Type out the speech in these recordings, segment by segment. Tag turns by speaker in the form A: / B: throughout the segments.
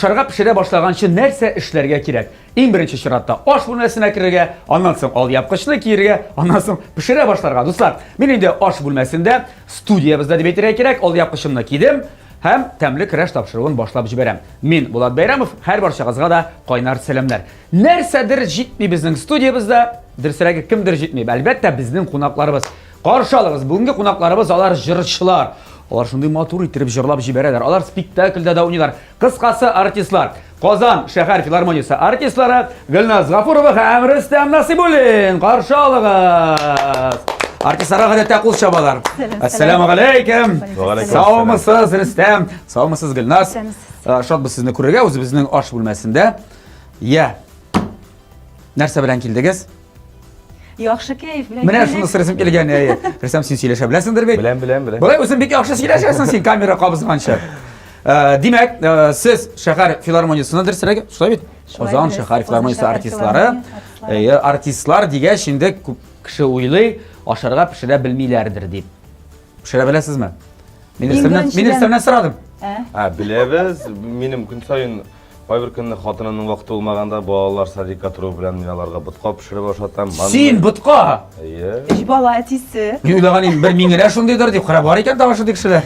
A: Ашарга пешерә башлаганчы нәрсә эшләргә кирәк? Иң беренче чиратта аш бүлмәсенә керергә, аннан соң алъяпкычны киергә, аннан соң пешерә башларга. Дуслар, мин инде аш бүлмәсендә, студиябездә дип әйтергә кирәк, алъяпкычымны кидем һәм тәмле көрәш тапшыруын башлап җибәрәм. Мин Булат Бәйрәмов, һәр барчагызга да кайнар сәламнәр. Нәрсәдер җитми безнең студиябездә, дөресрәге кемдер җитми. Әлбәттә, безнең кунакларыбыз. Каршы алыгыз, бүгенге кунакларыбыз алар җырчылар. Алар шундый матур иттереп җырлап җибәрәләр. Алар спектакльдә дә уйныйлар. Кыскасы, артистлар. Казан шәһәр филармониясе артистлары Гөлназ Гафурова һәм Рөстәм Насыйбуллин. Каршы алыгыз. Артистларга гадәттә кул чабалар. Ассаламу алейкум. Саумысыз, Рөстәм. Саумысыз, Гөлназ. Э, шатбыз сезне күрергә үзебезнең аш бүлмәсендә. Я. Нәрсә белән килдегез?
B: Яхшы кәеф белән.
A: Менә шуны сорыйсым килгән, әйе. Рөстәм, син сөйләшә беләсеңдер бит?
C: Беләм, беләм, беләм.
A: Болай үзең бик яхшы сөйләшәсең син камера кабызганчы. Э, димәк, э, сез шәһәр филармониясеннән дөресрәге, шулай бит? Казан шәһәр филармониясе артистлары. Әйе, артистлар дигәч инде күп кеше уйлый, ашарга пешерә белмиләрдер дип. Пешерә беләсезме? Мин Рөстәмнән, мин Рөстәмнән сорадым.
C: Ә, беләбез. Минем көн саен Кайбер көнне хатынымның вакыты булмаганда балалар садикка тору белән мин аларга ботка пешереп ашатам.
A: Син ботка?
C: Әйе.
B: Өч бала әтисе.
A: Мин уйлаган идем, бер мин генә шундыйдыр дип, кара бар икән тагы шундый кешеләр.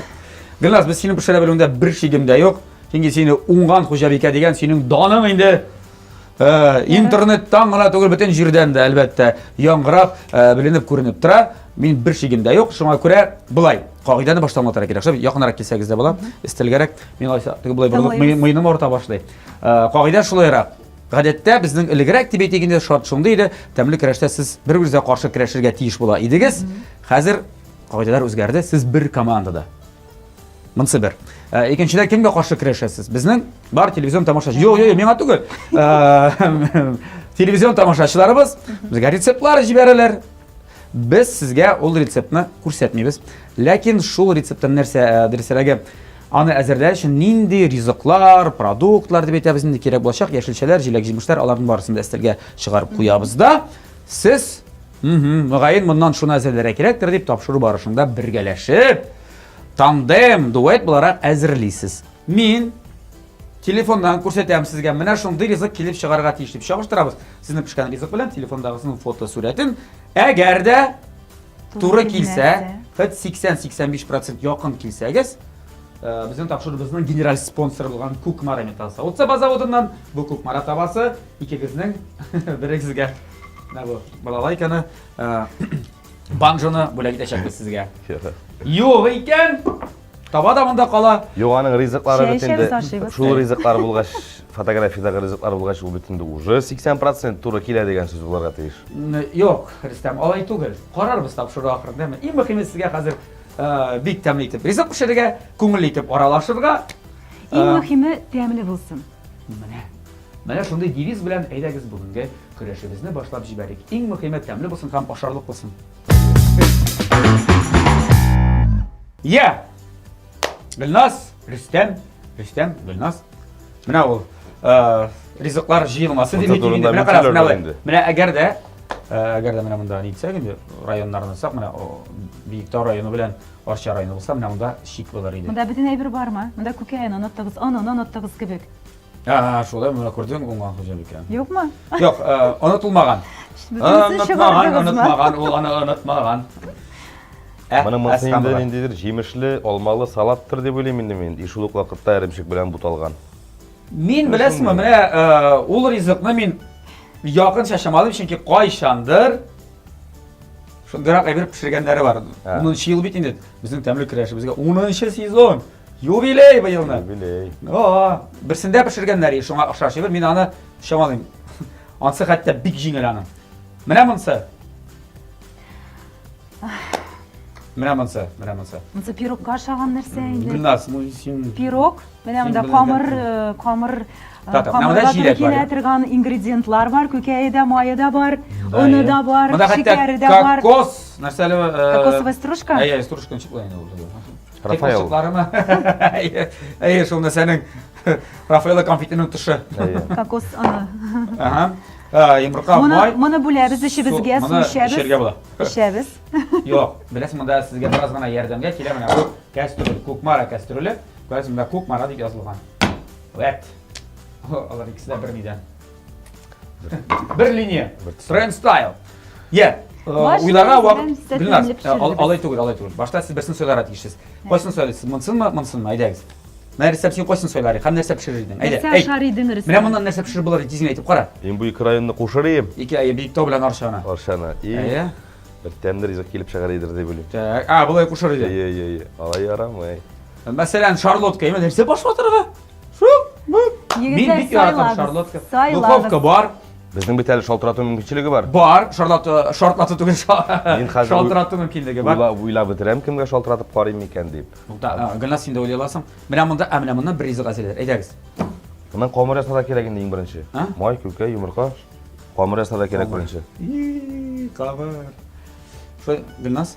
A: Гөлназ, без синең пешерә белүеңдә бер шигем дә юк. Чөнки сине уңган хуҗабикә дигән синең даның инде э, интернеттан гына түгел, бөтен җирдән дә, әлбәттә, яңгырап, э, беленеп күренеп тора. Мин бер шигем дә юк. Шуңа күрә болай, кагыйдәне баштан аңлатырга кирәк. Шулай якынрак килсәгез дә була, өстәлгәрәк. Мин алайса теге болай борылып муеным авырта башлый. Э, кагыйдә шулайрак. Гадәттә безнең элегрәк дип әйтик инде шарт шундый иде. Тәмле көрәштә сез бер-берегезгә каршы көрәшергә тиеш була идегез. Хәзер кагыйдәләр үзгәрде. Сез бер командада. Монысы бер. Э, икенчедән кемгә каршы көрәшәсез? Безнең бар телевизион тамашачы. Юк, юк, миңа түгел. Э, телевизион тамашачыларыбыз безгә рецептлар җибәрәләр. Без сезгә ул рецептны күрсәтмибез. Ләкин шул рецепттан нәрсә э, дөресрәге, аны әзерләр өчен нинди ризыклар, продуктлар дип әйтәбез инде кирәк булачак, яшелчәләр, җиләк-җимешләр, аларның барысын да өстәлгә чыгарып куябыз да, сез мөгаен моннан шуны әзерләргә кирәктер дип тапшыру барышында бергәләшеп, тандем, дуэт буларак әзерлисез. Мин телефоннан күрсәтәм сезгә, менә шундый ризык килеп чыгарга тиеш дип чагыштырабыз. Сезнең пешкән ризык белән телефондагысының фотосурәтен. Әгәр дә туры килсә, хоть 80-85% якын килсәгез, э, безнең тапшыруыбызның генераль спонсоры булган Кукмара металл савыт-саба заводыннан бу Кукмара табасы икегезнең берегезгә менә бу балалайканы, э, банджоны бүләк итәчәкбез сезгә. Юк икән, Таба да монда кала.
C: Юк, аның ризыклары
B: Чәй
C: бит инде.
B: эчәбез, ашыйбыз.
C: Шул ризыклар булгач, фотографиядәге ризыклар булгач, ул бит инде уже 80% туры килә дигән сүз булырга тиеш.
A: Юк, Рөстәм, алай түгел. Карарбыз тапшыру ахырында. Иң мөһиме сезгә хәзер э, бик тәмле итеп ризык пешерергә, күңелле итеп аралашырга.
B: Иң
A: Э,
B: мөһиме тәмле булсын.
A: Менә. Менә шундый девиз белән әйдәгез бүгенге көрәшебезне башлап җибәрик. Иң мөһиме тәмле булсын һәм ашарлык булсын. Я! Гөлназ, Рөстәм, Рөстәм, Гөлназ. Менә ул э, ризыклар җыелмасы дип әйтик инде. Менә карагыз, менә менә әгәр дә э, әгәр дә менә монда ни дисәк инде, районнарны алсак, менә Биектау районы белән Арча районы булса, менә монда чик булыр иде.
B: Монда бөтен әйбер бармы? Монда күкәен оныттыгыз, онын оныттыгыз кебек.
A: А, шулай, менә күрдең, уңган хуҗабикә.
B: Юкмы?
A: Юк, э, онытылмаган. Онытмаган, онытмаган, ул аны онытмаган.
C: Ә, Моның монысы инде ниндидер җимешле, алмалы салаттыр дип уйлыйм инде мин. И шул ук вакытта эремчек белән буталган.
A: Мин беләсеңме, менә э, ул ризыкны мин якынча чамалыйм, чөнки кайчандыр шундыйрак әйбер пешергәннәре бар. 10 ел бит инде безнең тәмле көрәшебезгә 10 сезон. Юбилей быелны.
C: Юбилей.
A: О, берсендә пешергәннәр, шуңа охшаш әйбер, мин аны чамалыйм. Ансы хәтта бик җиңел аның. Менә монсы. Менә монсы, менә монсы.
B: Монсы пирогка ошаган нәрсә инде.
A: Гөлназ, ну син
B: Пирог, менә монда камыр, э, камыр э, камырга туры килә торган ингредиентлар бар, күкәе дә, мае да бар, оны да бар, шикәре дә бар.
A: Кокос, нәрсәле?
B: Э, Кокосовая стружка?
A: Әйе, стружка ничек була инде ул?
C: Рафаэл.
A: Кыйпылчыкларымы? Әйе, шул нәрсәнең Рафаэлло конфетының тышы.
B: Кокос аны.
A: Ага. Йомырка, май.
B: Моны бүләбез эчебезгә, су эчәбез.
A: Эчәргә була.
B: Эчәбез.
A: Юк, беләсең, монда сезгә бераз гына ярдәмгә килә менә бу кәстрүл, Кукмара кәстрүле. Күрәсең, монда Кукмара дип язылган. Вәт. Алар икесе дә бер нидән. Бер линия. Тренд стайл. Йә, уйларга вакыт. Гөлназ, алай түгел, алай түгел. Башта сез берсен сайларга тиешсез. Кайсын сайлыйсыз? Монсынмы, монсынмы? Әйдәгез. Менә рецепт син кайсын сайлар идең? Һәм нәрсә пешерер идең? Әйдә.
B: Нәрсә ашар идең, Рөстәм?
A: Менә моннан нәрсә пешереп булыр тиз генә әйтеп кара.
C: Мин бу ике районны кушыр идем.
A: Ике әйе, Биектау белән Арчаны.
C: Арчаны. И
A: Әйе.
C: бер тәмле ризык килеп чыгар идер дип уйлыйм.
A: Так, а, болай кушыр иде.
C: Әйе, әйе, әйе. Алай ярамый.
A: Мәсәлән, шарлотка, әйме, нәрсә баш ватырга? Шу, бу. Мин
B: Егетләр,
A: бик яратам
B: сайлагыз,
A: шарлотка.
B: сайлагыз.
A: Духовка бар.
C: Безнең бит әле шалтырату мөмкинчелеге бар.
A: Бар, шарлату, шартлату түгел,
C: Мин хәзер
A: шалтырату мөмкинлеге бар.
C: Уйлап, уйлап бетерәм, кемгә шалтыратып карыйм микән дип.
A: Тукта, а, Гөлназ, син дә уйлый аласың. Менә монда, ә менә моннан бер ризык әзерләр. Әйдәгез.
C: Моннан камыр ясарга кирәк инде иң беренче.
A: А?
C: Май, күкәй, йомырка. Камыр ясарга кирәк беренче.
A: И, камыр. Шулай, Гөлназ?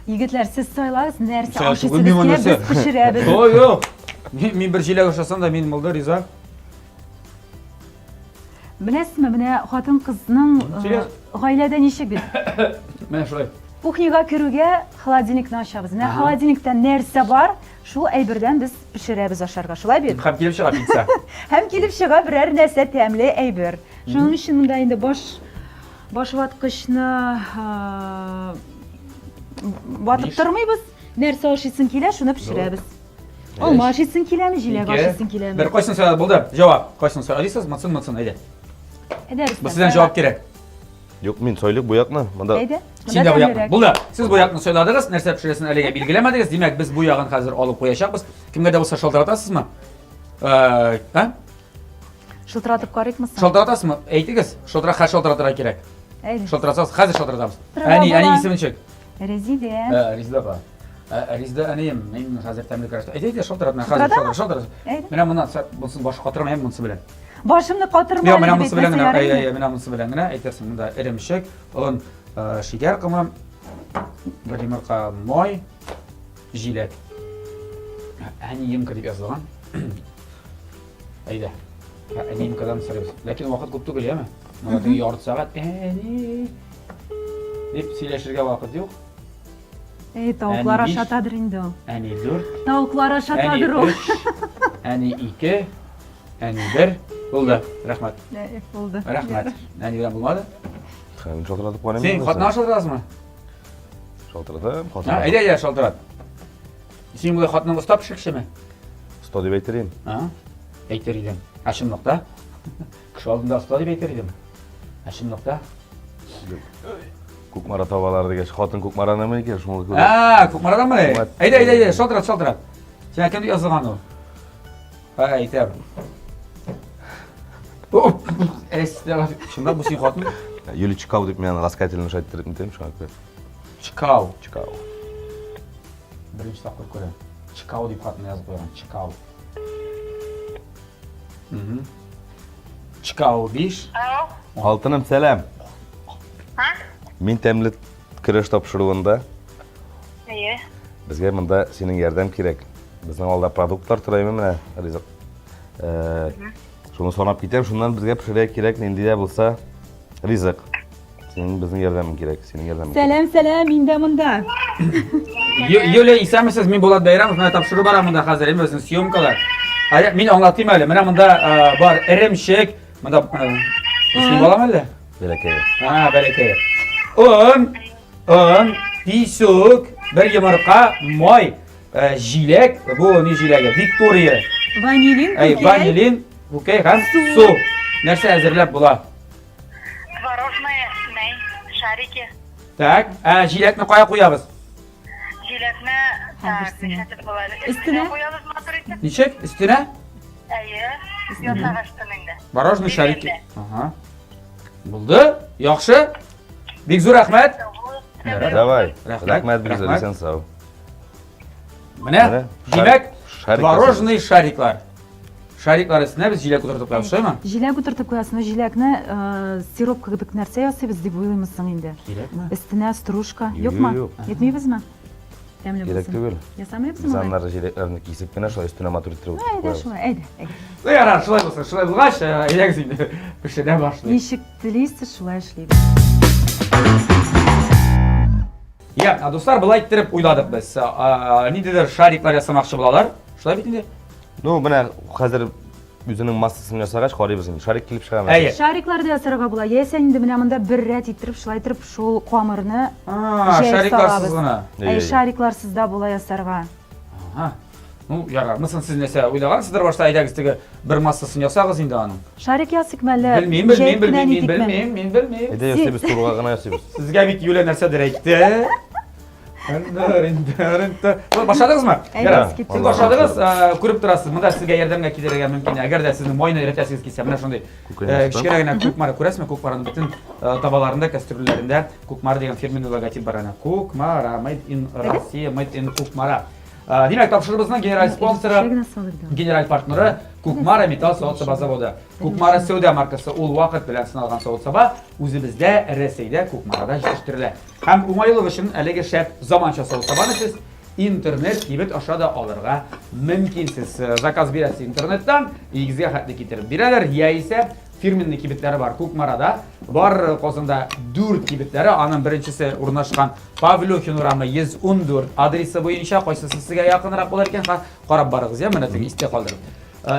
B: Егетләр, сез сайлагыз, нәрсә
A: Сайлау
B: ашыйсыгыз
A: түгел, миңа
B: килә,
A: нәрсә?
B: без пешерәбез.
A: Ой, юк. Мин, мин бер җиләк ашасам да, мин булды, риза.
B: Беләсезме, менә хатын-кызның э,
A: Серьез?
B: гаиләдә ничек бит?
A: Менә шулай.
B: Кухняга керүгә холодильникны ачабыз. Менә холодильникта нәрсә бар, шул әйбердән без пешерәбез ашарга. Шулай бит?
A: Һәм килеп чыга пицца.
B: Һәм килеп чыга берәр нәрсә тәмле әйбер. Шуның өчен монда инде баш башваткычны э, ватып тормыйбыз. Нәрсә ашыйсың килә, шуны пешерәбез. Алма ашыйсың киләме, җиләк ашыйсың киләме?
A: Бер кайсын сайлады булды. Җавап. Кайсын сайлыйсыз? Монсын, монсын, әйдә.
B: Әйдә,
A: Бу сездән җавап кирәк.
C: Юк, мин сайлыйк бу якны. Монда
B: Әйдә.
A: Син дә бу якны. Булды. Сез бу якны сайладыгыз. Нәрсә пешерәсен әлегә билгеләмәдегез. Димәк, без бу ягын хәзер алып куячакбыз. Кемгә дә булса шалтыратасызмы? Э, ә?
B: Шылтыратып карыйкмы соң?
A: Шалтыратасызмы? Әйтегез. Шалтыра, хәзер шалтыратырга кирәк.
B: Әйдә.
A: Шалтыратсагыз, хәзер шалтыратабыз.
B: Шалтырата
A: Әни, әни
B: була.
A: исеме ничек?
B: Резидә.
A: Э, Резидә апа. Э, Резидә әнием, мин хәзер тәмле көрәштә. Әйдә, әйдә, шалтырат, менә хәзер
B: Шалтыратамы?
A: шалтырат, шалтырат.
B: Әйдә.
A: Менә моннан монсын баш катырма, әйме монысы белән.
B: Башымны катырма
A: Юк, менә
B: әле дип
A: монысы белән
B: әйтмәсә
A: генә,
B: ярыймы?
A: әй, әй, менә монысы белән генә әйтерсең, монда эремчек, он, э, шикәр комы, бер йомырка май, җиләк. Әниемка дип язылган. Әйдә. Әниемкадан сорыйбыз. Ләкин вакыт күп түгел, яме? Монда теге ярты сәгать әни дип сөйләшергә вакыт юк.
B: Әй, тавыклар
A: Әни биш.
B: ашатадыр инде ул.
A: Әни дүрт,
B: Тавыклар
A: әни
B: ашатадыр ул.
A: өч, әни ике, әни бер. Булды. Рәхмәт.
B: Әй, Булды.
A: Рәхмәт. Әни белән булмады.
C: Мин шалтыратып карыйм.
A: Син хатыныңа шалтыратасыңмы?
C: Шалтыратам, хатын.
A: Әйдә, әйдә, шалтырат. Син болай хатының оста пешекчеме?
C: Оста дип әйтер идем.
A: А? Әйтер идем. Ә чынлыкта? Кеше алдында оста дип әйтер идем. Ә чынлыкта?
C: Кукмара табалар дигәч, хатын Кукмаранымы икән, шуңа күрә.
A: А, Кукмараданмы? Әйдә, әйдә, әйдә, шалтырат, шалтырат. Сиңа кем язылган ул? Һә, әйтәм. Чынлап бу синең хатын?
C: Юлий Чикау дип мин аны ласкательно әйттереп нитәм, шуңа күрә.
A: Чикау.
C: Чикау.
A: Беренче тапкыр күрәм. Чикау дип хатыны язып куйган. Чикау. Чикау 5.
D: Алло.
C: Алтыным, сәлам.
D: Һа?
C: Мин тәмле көрәш тапшыруында.
D: Әйе.
C: Безгә монда синең ярдәм кирәк. Безнең алда продуктлар тора име менә ризык. Э, шуны санап китәм, шуннан безгә пешерергә кирәк нинди дә булса ризык. Синең безнең ярдәмең кирәк, синең ярдәмең.
B: Сәлам, сәлам, мин дә монда.
A: Юля, исәнмесез, мин Булат Бәйрәмов, менә тапшыру бара монда хәзер, инде безнең съемкалар. Әйдә, мин аңлатыйм әле. Менә монда э, бар эремчек, монда э, син балам әллә?
C: Бәләкәй.
A: А, бәләкәй. Он, он, писүк, бер йомырка, май, э, җиләк, бу ни җиләге? Виктория.
B: Ванилин,
A: Әй, ванилин, күкәй һәм су. Нәрсә әзерләп була?
D: Творожное, нәй, шарики.
A: Так, ә җиләкне кая куябыз?
D: Җиләкне, так, нишләтеп була әле?
B: Өстенә?
D: Куябыз матур итеп.
A: Ничек? Өстенә?
D: Әйе, ясагачтын инде.
A: Мороженое шарики. Ага. Булды. Яхшы. Бик зур рәхмәт.
C: Давай.
A: Рәхмәт.
C: Рәхмәт, бик зур, исән сау.
A: Менә, димәк, творожный шариклар. Шариклар өстенә без җиләк утыртып куябыз, шулаймы?
B: Җиләк утыртып куясың, но җиләкне э, сироп кебек нәрсә ясыйбыз дип уйлыймыз соң инде.
A: Кирәкме?
B: Өстенә стружка,
C: Юк,
B: юкмы?
C: юк.
B: Итмибезме? Тәмле
C: Кирәк
B: булсын.
C: түгел.
B: Ясамыйбызмы?
C: Без
B: алай?
C: аннары җиләкләрне кисеп кенә шулай өстенә матур иттереп утыртып
B: Әйдә
C: куябыз.
B: шулай, әйдә, әйдә.
A: Ну ярар, шулай булсын. Шулай булгач, э, әйдәгез инде пешерә башлыйк.
B: Ничек телисез, шулай эшлибез.
A: Я, дуслар, былай иттереп уйладык без. Ниндидер шариклар ясамакчы булалар. Шулай бит инде?
C: Ну, менә хәзер үзенең массасын ясагач, карыйбыз инде. Шарик килеп чыгамы?
A: Әйе.
B: Шариклар да ясарга була. Яисә инде менә монда бер рәт иттереп, шулай иттереп шул камырны
A: А,
B: җәеп
A: шарикларсыз
B: салабыз.
A: гына.
B: Әйе,
C: Әйе.
B: шарикларсыз да була ясарга.
A: Ага. Ну, ярар. Мысын сез нәрсә уйлагансыздыр башта, әйдәгез теге бер массасын ясагыз инде аның.
B: Шарик ясыйкмы әллә?
A: Белмим, белмим,
B: җәеп кенә
A: белмим, мин
B: нитикме?
A: белмим, мин белмим.
C: Әйдә ясыйбыз, турыга гына ясыйбыз.
A: Сезгә бит Юля нәрсәдер әйтте. Башладыгызмы?
B: Әйдәгез, киттек.
A: Сез башладыгыз, күреп торасыз. Монда сезгә ярдәмгә килергә мөмкин. Әгәр дә сезнең майны эретәсегез килсә, менә шундый кечкенә генә Кукмара күрәсезме? Кукмараның бөтен табаларында, кастрюльләрендә Кукмара дигән фирменный логотип бар әнә. Кукмара, made in Россия, made in Кукмара. Димәк, тапшырыбызның генераль спонсоры, генераль партнеры Кукмара металл савыт-саба заводы. Кукмара сәүдә маркасы ул вакыт белән сыналган савыт-саба үзебездә, Рәсәйдә, Кукмарада җитештерелә. Һәм уңайлык өчен әлеге шәп заманча савыт-сабаны сез интернет кибет аша да алырга мөмкинсез. Заказ бирәсез интернеттан, өегезгә хәтле китереп бирәләр, яисә фирменный кибетләре бар Кукмарада, бар Казанда 4 кибетләре, аның беренчесе урнашкан Павлюхин урамы 114 адресы буенча, кайсысы сезгә якынрак булыр икән, карап барыгыз, я, менә теге истә калдырып.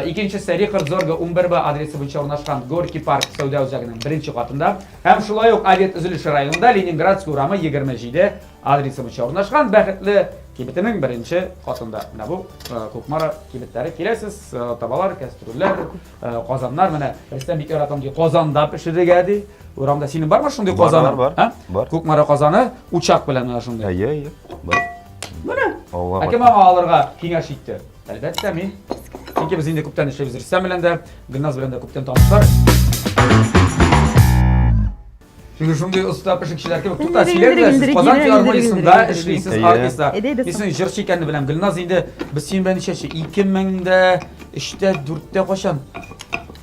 A: Икенчесе Рихард Зорга 11 Б адресы буенча урнашкан Горький парк сәүдә үзәгенең беренче катында һәм шулай ук Авет төзелеше районында Ленинградский урамы 27 адресы буенча урнашкан Бәхетле кибетенең беренче катында. Менә бу Кукмара кибетләре киләсез, табалар, кәстрүлләр, Казаннар менә Рөстәм бик яратам ди, казанда пешерергә ди. Урамда синең бармы шундый казаның?
C: Бар, бар, бар.
A: Кукмара казаны учак белән менә шундый.
C: Әйе, әйе. Бар.
A: Менә. Ә кем аңа алырга киңәш итте? Әлбәттә, мин. Чөнки без инде күптән эшлибез Рөстәм белән дә, Гөлназ белән дә күптән танышлар. Чөнки шундый оста пешекчеләр кебек. Тута, сөйләгез, сез Казан филармониясендә эшлисез, артистта. Мин сезнең җырчы икәнне беләм. Гөлназ инде без синең белән ничәнче? 2003-тә, 4-тә кайчан?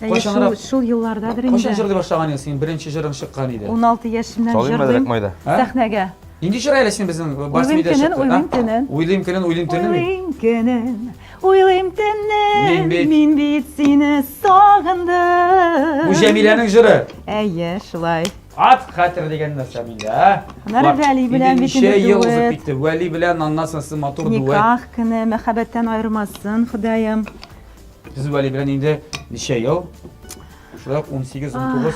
B: Кайчанрак? Шул еллардадыр инде.
A: Кайчан җырлый башлаган идең? Синең беренче җырың чыккан иде.
B: 16 яшемнән җырлыйм сәхнәгә.
A: Нинди җыр әле син безнең баш мидә
B: чыкты? Уйлыйм көнен,
A: уйлыйм көнен. Уйлыйм көнен, уйлыйм төнен.
B: Уйлыйм көнен, уйлыйм төнен. Мин бит сине сагындым.
A: Бу Җәмиләнең җыры.
B: Әйе, шулай.
A: Ат хәтер дигән нәрсә миндә, ә?
B: Аннары Вәли белән бит
A: инде дуэт. ел узып китте. Вәли белән аннан соң сез матур
B: дуэт. Никах көне, мәхәббәттән аермасын, Ходаем.
A: Сез Вәли белән инде ничә ел? Шулай ук 18, 19.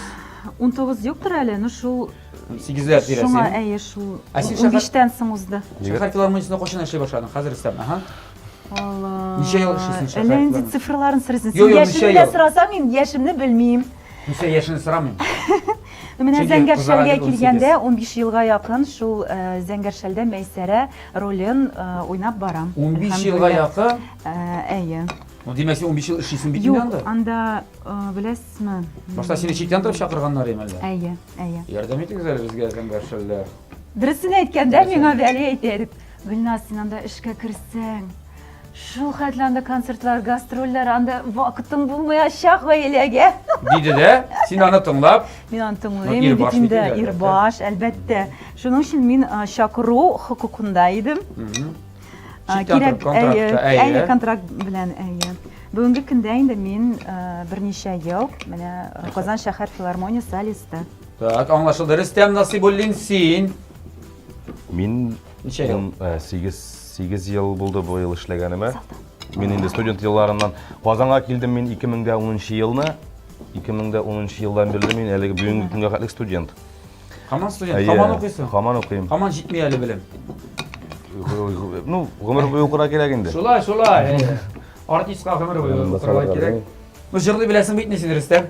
B: 19 юктыр әле, ну шул
A: 18-ләр тирәсе.
B: Шуңа әйе шул. 15-тән соң узды.
A: Шәһәр филармониясендә кайчан эшли башладың? Хәзер өстәм, аһа.
B: Алла.
A: Ничә ел эшлисең шәһәр?
B: Әллә нинди цифрларын сорыйсың. Син яшемне дә сорасаң, мин яшемне белмим.
A: Ничә яшен сорамыйм.
B: Менә Зәңгәр шәлгә килгәндә 15 елга якын шул Зәңгәр шәлдә Мәйсәрә ролен уйнап барам.
A: 15 елга якын?
B: Әйе.
A: Ну, димәк, син 15 ел эшлисең бит инде анда.
B: Юк, анда, беләсезме?
A: Башта сине читтән торып чакырганнар иде әллә?
B: Әйе, әйе.
A: Ярдәм итегез әле безгә, зәңгәр шәлләр.
B: Дөресен әйткәндә, миңа Вәли әйтә иде, Гөлназ, син анда эшкә керсәң, шул хәтле анда концертлар, гастрольләр, анда вакытың булмаячак гаиләгә.
A: Диде дә, син аны тыңлап.
B: Мин аны тыңлыйм бит инде, ирбаш, әлбәттә. Шуның өчен мин чакыру хокукында идем.
A: Кирәк,
B: әйе, әйе, контракт белән, әйе. Бүгенге көндә инде мин берничә ел менә Казан шәһәр филармония солисты.
A: Так, аңлашылды. Рөстәм Насыйбуллин, син.
C: Мин
A: ничә ел?
C: 8 8 ел булды бу ел эшләгәнемә. Мин инде студент елларыннан Казанга килдем мин 2010 елны. 2010 елдан бирле мин әлеге бүгенге көнгә хәтле студент.
A: Һаман студент, һаман укыйсың?
C: Һаман укыйм.
A: Һаман җитми әле белем.
C: Ну, гомер буе укырга кирәк инде.
A: Шулай, шулай. Артистка гомер буе укырга кирәк. Ну, җырлый беләсең бит син, Рөстәм.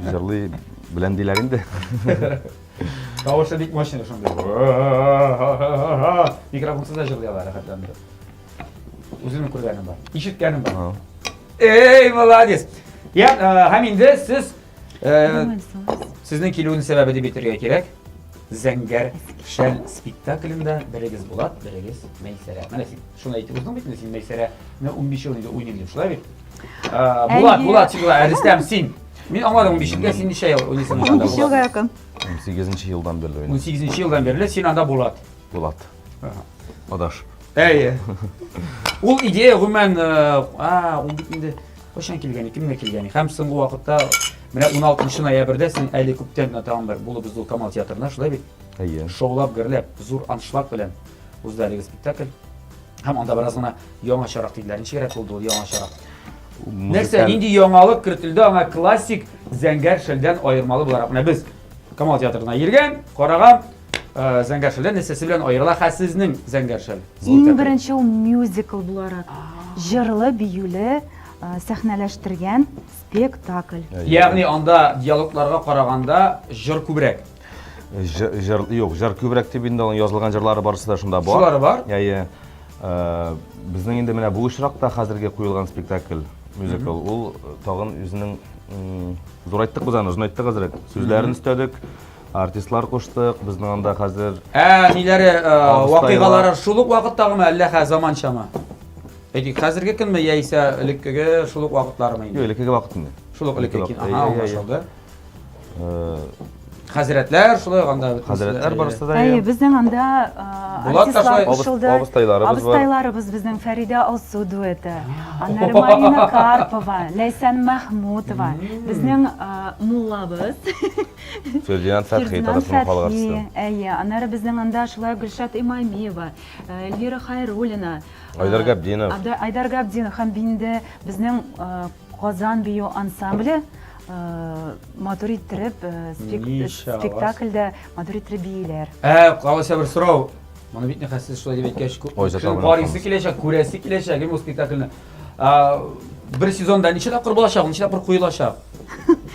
C: Җырлый беләм диләр инде.
A: Тавышы бик мощный шундый. Микрофонсыз да җырлый ала рәхәтләнеп. Үземнең күргәнем бар. Ишеткәнем бар. Эй, молодец. Я, һәм инде сез Сезнең килүенең сәбәбе дип әйтергә кирәк. Зәңгәр шәл спектаклендә берегез Булат, берегез Мәйсәрә. Менә син шуны әйтеп уздың бит инде, син Мәйсәрә менә 15 ел инде уйныйм дип, шулай бит? Булат, Булат, син Булат, Рөстәм, син. Мин аңладым 15 елга, син ничә ел уйныйсың
B: анда? 15 елга якын.
C: 18 елдан бирле уйныйм.
A: 18 елдан бирле син анда Булат.
C: Булат. Адаш.
A: Әйе. Ул идея гомумән, а, ул бит инде кайчан килгән, кемгә килгән? Һәм соңгы вакытта менә 16 ноябрьдә син әле күптән генә тагын бер булып узды ул Камал театрында, шулай бит?
C: Әйе.
A: Шаулап, гөрләп, зур аншлаг белән узды әлеге спектакль. Һәм анда бераз гына яңачарак диделәр. Ничегрәк булды ул яңачарак? Нәрсә, нинди яңалык кертелде аңа классик Зәңгәр шәлдән аермалы буларак? Менә без Камал театрына йөргән, караган, э, Зәңгәр шәлдән нәрсәсе белән аерыла хә сезнең Зәңгәр шәл?
B: Иң беренче ул мюзикл буларак, җырлы, биюле, э, сәхнәләштергән спектакль.
A: Ягъни анда диалогларга караганда җыр күбрәк.
C: Җыр, юк, җыр күбрәк дип инде аның язылган җырлары барысы да шунда бар.
A: Шулары бар?
C: Әйе. Э, безнең инде менә бу очракта хәзерге куелган спектакль, мюзикл, ул тагын үзенең зурайттык без аны, озынайттык әзрәк. Сүзләрен өстәдек, артистлар куштык, безнең анда хәзер
A: Ә, ниләре, э, вакыйгалары шул ук вакыттагымы, әллә хә заманчамы? Әйтик, хәзерге көнме яисә элеккеге шул ук вакытлармы
C: инде? Юк, элеккеге вакыт инде.
A: Шул ук элеккеге. Ага, аңлашылды. Хәзрәтләр шулай ук анда.
C: Хәзрәтләр барысы да.
B: Әйе, безнең анда артистлар кушылды.
C: Абыстайларыбыз
B: бар. Абыстайларыбыз безнең Фәридә Алсу дуэты. Аннары Марина Карпова, Ләйсән Мәхмүтова, безнең муллабыз.
C: Фердинанд Фәтхи, Татарстанның халык артисты.
B: Әйе, аннары безнең анда шулай Гөлшат Имамиева, Эльвира Хайруллина.
C: Айдар Габдинов.
B: Айдар Габдинов һәм инде безнең Казан бию ансамбле матур иттереп спектакльдә матур иттереп бииләр.
A: Ә, калайса бер сорау. Моны бит нихәл сез шулай дип әйткәч, күп кешенең карыйсы киләчәк, күрәсе киләчәк бу спектакльне. Бер сезонда ничә тапкыр булачак, ничә тапкыр куелачак?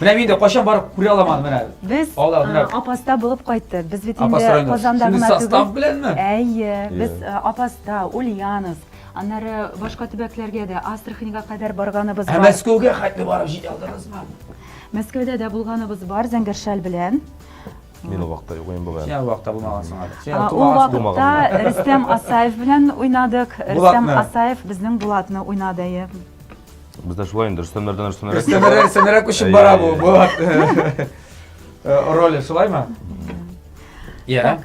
A: Менә мин дә кайчан барып күрә алам аны менә.
B: Без Апаста булып кайттык. Без бит инде Казанда гына
A: түгел. Состав беләнме?
B: Әйе, без Апаста, Ульяновск, Аннары башка төбәкләргә дә, Астраханьга кадәр барганыбыз
A: бар. Ә Мәскәүгә хәтле барып җитә алдыгызмы?
B: Мәскәүдә дә булганыбыз бар, Зәңгәр шәл белән.
C: Мин ул вакытта юк идем бугай.
A: Син ул вакытта булмагансың әле.
B: Син ул вакытта Рөстәм Асаев белән уйнадык. Рөстәм Асаев безнең Булатны уйнады, әйе.
C: Бездә шулай инде, Рөстәмнәрдән Рөстәмнәргә.
A: Рөстәмнәрдән Рөстәмнәргә күчеп бара бу Булат. Роле шулаймы? Я.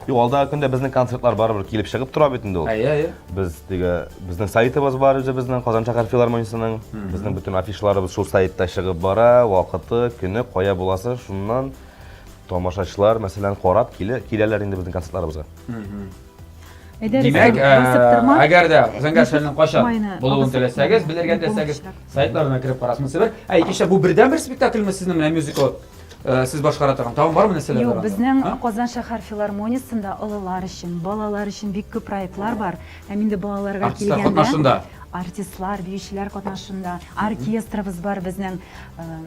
C: Юк, алдагы көндә безнең концертлар барыбер килеп чыгып тора бит инде ул.
A: Әйе, әйе.
C: Без теге безнең сайтыбыз бар үзебезнең Казан шәһәр филармониясенең. Безнең бөтен афишаларыбыз шул сайтта чыгып бара, вакыты, көне, кая буласы, шуннан тамашачылар, мәсәлән, карап килә, киләләр инде безнең концертларыбызга.
A: Димәк, әгәр дә Зәңгәр шәлнең кайчан булуын теләсәгез, белергә теләсәгез, сайтларына кереп карасыз. Бер. Ә икенче, бу бердәнбер спектакльме сезнең менә мюзикл? Э, сез башкара торган тагын бармы нәрсәләр
B: Юк, безнең Казан шәһәр филармониясендә олылар өчен, балалар өчен бик күп проектлар бар. Һәм инде балаларга
A: килгәндә катнашында.
B: Артистлар, биючеләр катнашында, оркестрыбыз бар безнең. Э,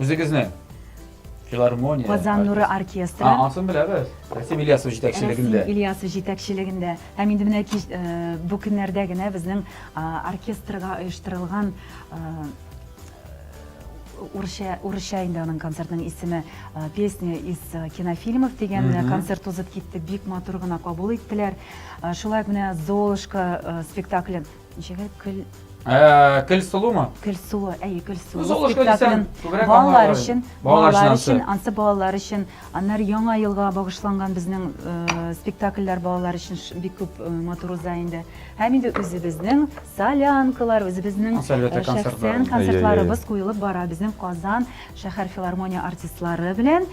A: Үзегезнең филармония.
B: Казан нуры оркестры.
A: А, ансын беләбез. Рәсим Ильясов җитәкчелегендә.
B: Рәсим Ильясов җитәкчелегендә. Һәм инде менә э, бу көннәрдә генә безнең оркестрга оештырылган Урысча, урысча инде аның концертның исеме э, Песня из э, кинофильмов дигән менә концерт узып китте, бик матур гына кабул иттеләр. Э, шулай ук менә Золушка спектаклен ничек көл
A: Көл сылумы?
B: Көл сулы, әйе, көл сулы.
A: Золушка дисәң,
B: күбрәк балалар өчен, балалар өчен, ансы балалар өчен. Аннары Яңа елга багышланган безнең спектакльләр балалар өчен бик күп матур уза инде. Һәм инде үзебезнең солянкалар, үзебезнең шәхсән концертларыбыз куелып бара. Безнең Казан шәһәр филармония артистлары белән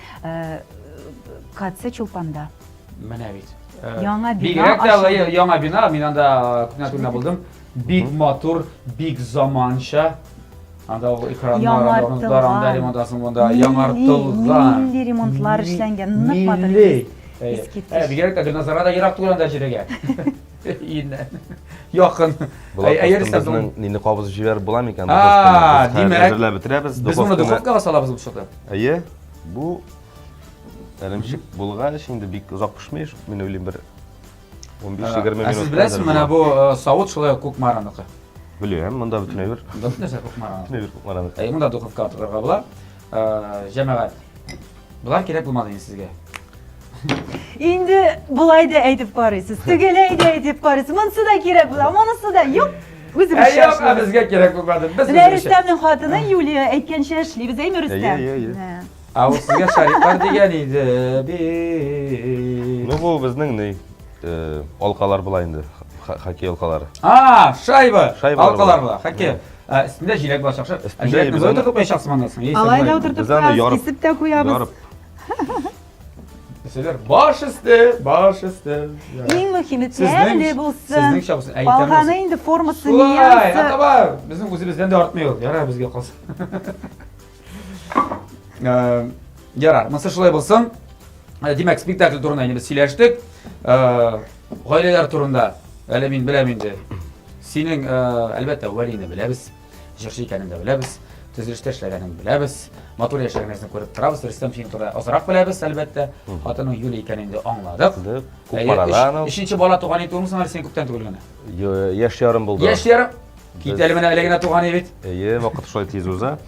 B: КЦ Чулпанда.
A: Менә бит.
B: Яңа
A: бина. Бигрәк тә яңа бина, мин анда күптән түгел булдым. Бик матур, бик заманча. Анда ул экраннар, анда анда ремонт монда яңартылган.
B: Милли ремонтлар эшләнгән, нык матур.
A: Искиткеч. Бигрәк тә Гөлназарга да ерак түгел анда җиргә. Өеннән. Якын.
C: Әйе, безнең нинди кабызып җибәреп була микән?
A: А, димәк,
C: әзерләп бетерәбез.
A: Без моны духовкага салабыз бу чакта.
C: Әйе. Бу эремчек булгач, инде бик озак пешми, мин уйлыйм бер 15-20 минут.
A: Ә сез беләсезме, менә бу савыт шулай ук Кукмараныкы.
C: Беләм, монда бөтен әйбер.
A: Монда бөтен нәрсә Кукмараныкы.
C: Бөтен әйбер Кукмараныкы.
A: Әйе, монда духовкага тыгырга була. Җәмәгать, Болар кирәк булмады инде сезгә.
B: Инде болай да әйтеп карыйсыз, тегеләй дә әйтеп карыйсыз. Монысы да кирәк була, монысы да юк.
A: Үзебезчә Ә юк, ә безгә кирәк булмады.
B: Без Менә Рөстәмнең хатыны Юлия әйткәнчә эшлибез, әйме Рөстәм?
C: Әйе, әйе, әйе.
A: Ә ул сезгә шариклар дигән иде бит.
C: Ну бу безнең ни, э, алкалар була инде, хоккей алкалары.
A: А, шайба. Алкалар була, хоккей. Ә, өстендә җиләк булачак. Шәп. Ә җиләкне болай утыртып куячаксың моннан соң.
B: Алай да утыртып куябыз, кисеп тә куябыз.
A: Дисәләр, баш өсте, баш өсте.
B: Иң мөһиме тәмле булсын.
A: Сезнеңчә булсын. Әй, тәмле
B: Калганы
A: булсын.
B: инде формасы,
A: Шулай,
B: ниясы.
A: атаба, безнең үзебездән дә артмый ул. Ярар, безгә калсын. Э, Ярар, монысы шулай булсын. Э, Димәк, спектакль турында инде без сөйләштек. Э, Гаиләләр турында әле мин беләм инде. Синең, э, әлбәттә, Вәлине беләбез. Җырчы икәнен дә беләбез, төзелештә эшләгәнен беләбез, матур яшәгәнегезне күреп торабыз. Рөстәм синең турында азрак беләбез, әлбәттә. Хатының Юлия икәнен инде аңладык.
C: Кукмарадан ул.
A: Өченче бала туган иде түгелме соң әле синең күптән түгел генә?
C: Яшь ярым булды.
A: Яшь ярым. Кит әле менә әле генә туган бит.
C: Әйе, вакыт шулай тиз уза.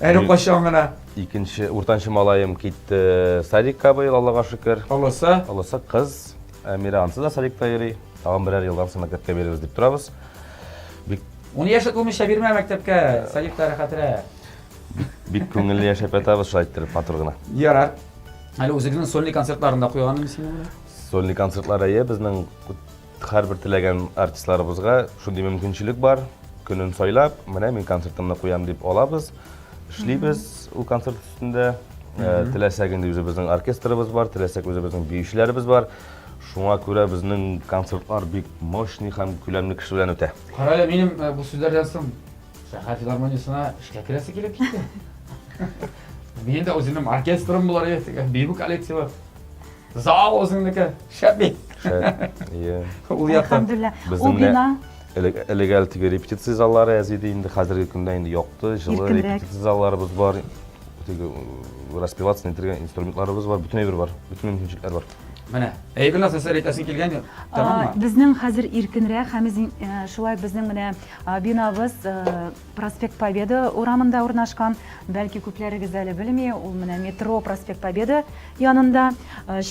A: Әле кайчан гына.
C: Икенче, уртанчы малаем китте садикка быел, Аллага шөкер.
A: Олысы?
C: Олысы кыз. Әмирә ансы да садикта йөри. Тагын берәр елдан соң мәктәпкә бирербез дип торабыз. Бик
A: Ун яше тулмыйча бирмә мәктәпкә, садикта рәхәтрәк.
C: Бик күңелле яшәп ятабыз, шулай иттереп, матур гына.
A: Ярар. Әле үзегезнең сольный концертларында куйганмы син моны?
C: Сольный концертлар әйе, безнең һәрбер теләгән артистларыбызга шундый мөмкинчелек бар. Көнен сайлап, менә мин концертымны куям дип алабыз, эшлибез ул концерт өстендә. Э, теләсәк инде үзебезнең оркестрыбыз бар, теләсәк үзебезнең биючеләребез бар. Шуңа күрә безнең концертлар бик мощный һәм күләмле кеше белән үтә.
A: Кара әле, минем э, бу сүзләрдән соң шәһәр филармониясенә эшкә керәсе килеп китте. Минем дә үземнең оркестрым булар иде, бию коллективы. Зал үзеңнеке, шәп бит.
C: Шәп, ие.
A: Ул яктан.
B: Әлхәмдүлилләһ. Ул бина
C: Элек элек әле теге репетиция заллары әз иде инде, хәзерге көндә инде якты, җылы репетиция залларыбыз бар. Теге э, распеваться итергән инструментларыбыз бар, бөтен әйбер бар, бөтен мөмкинчелекләр бар.
A: Менә, әй Гөлназ, нәрсә әйтәсең килгән юк. Тәмаммы?
B: Безнең хәзер иркенрәк һәм э, шулай безнең менә бинабыз э, Проспект Победы урамында урнашкан. Бәлки күпләрегез әле белми, ул менә метро Проспект Победы янында.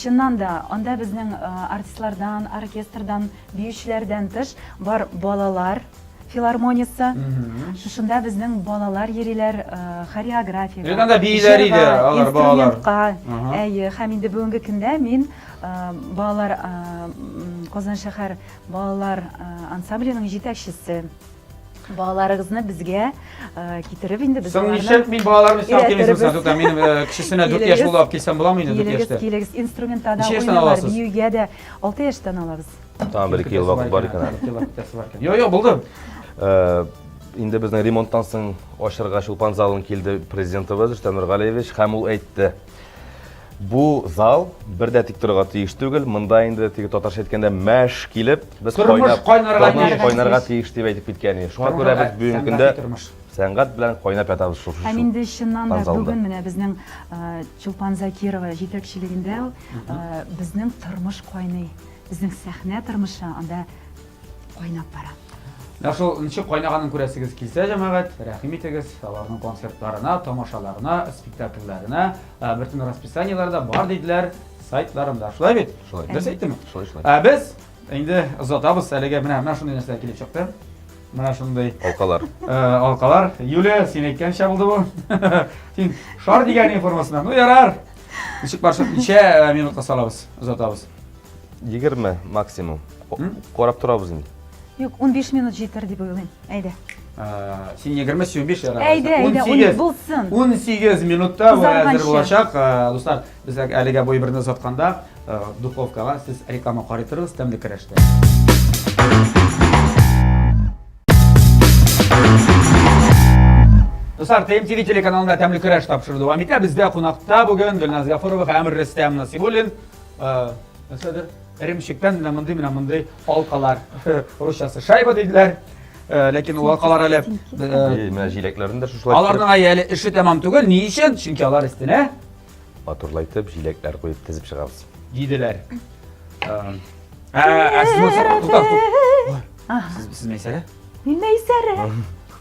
B: Чыннан да, анда безнең артистлардан, оркестрдан, биючеләрдән тыш бар балалар филармониясе. Шушында безнең балалар йөриләр э, хореографиягә.
A: Элек анда бииләр иде, алар балалар.
B: Инструментка. Әйе, һәм инде бүгенге көндә мин э, балалар э, Казан шәһәр балалар ансамбленең җитәкчесе. Балаларыгызны безгә китереп инде без
A: Соң нишләп мин балаларны сиңа килмисең соң? Тукта, минем кечесенә 4 яшь булды, алып килсәм буламы инде 4 яшьтә?
B: Килегез, килегез, инструментта да уйныйлар, биюгә дә 6 яшьтән алабыз.
C: Тагын бер ике ел вакыт бар икән әле.
A: Юк, юк, булды.
C: Э, инде безнең ремонттан соң ачырга Чулпан залын килде президентыбыз Рөстәм Нургалиевич һәм ул әйтте. Бу зал бер дә тик торырга тиеш түгел. Монда инде теге татарча әйткәндә мәш килеп, без
A: тормыш кайнарга тиеш.
C: Кайнарга тиеш дип әйтеп киткән иде. Шуңа күрә без бүгенге көндә сәнгать белән кайнап ятабыз шушы.
B: Һәм инде чыннан да бүген менә безнең э, Чулпан Закирова җитәкчелегендә э, безнең тормыш кайный. Безнең сәхнә тормышы анда кайнап бара.
A: Менә шул ничек кайнаганын күрәсегез килсә, җәмәгать, рәхим итегез аларның концертларына, тамашаларына, спектакльләренә, э, бөтен расписаниеләре дә бар диделәр сайтларында. Шулай бит?
C: Шулай.
A: Дөрес әйттемме?
C: Шулай, шулай.
A: Ә без инде озатабыз әлегә менә менә шундый нәрсәләр килеп чыкты. Менә шундый
C: алкалар.
A: Э, алкалар. Юлия, син әйткәнчә булды бу. Син шар дигән формасында. Ну ярар. Ничек барса, ничә э, минутка салабыз, озатабыз?
C: 20 максимум. Карап торабыз инде.
B: Юк, 15 минут җитәр дип уйлыйм. Әйдә.
A: Э, син 20, син 15 ярар.
B: Әйдә, әйдә, 18 булсын.
A: 18 минутта бу әзер булачак. Э, дуслар, без әлегә бу әйберне озатканда, э, духовкага сез реклама карый торыгыз, тәмле көрәштә. Дуслар, ТМТВ телеканалында тәмле көрәш тапшыру дәвам итә. Бездә кунакта бүген Гөлназ Гафурова һәм Рөстәм Насибуллин. Нәрсәдер? Эремчектән менә мондый, менә мондый алкалар. Русчасы шайба диделәр. Ләкин ул алкалар әле
C: менә җиләкләрен дә шушылай.
A: Аларның әле эше тәмам түгел. Ни өчен? Чөнки алар өстенә
C: матурлайтып җиләкләр куеп тезеп чыгабыз.
A: Диделәр. Ә, сез туктагыз. Сез сез Мәйсәрә?
B: Мин Мәйсәрә.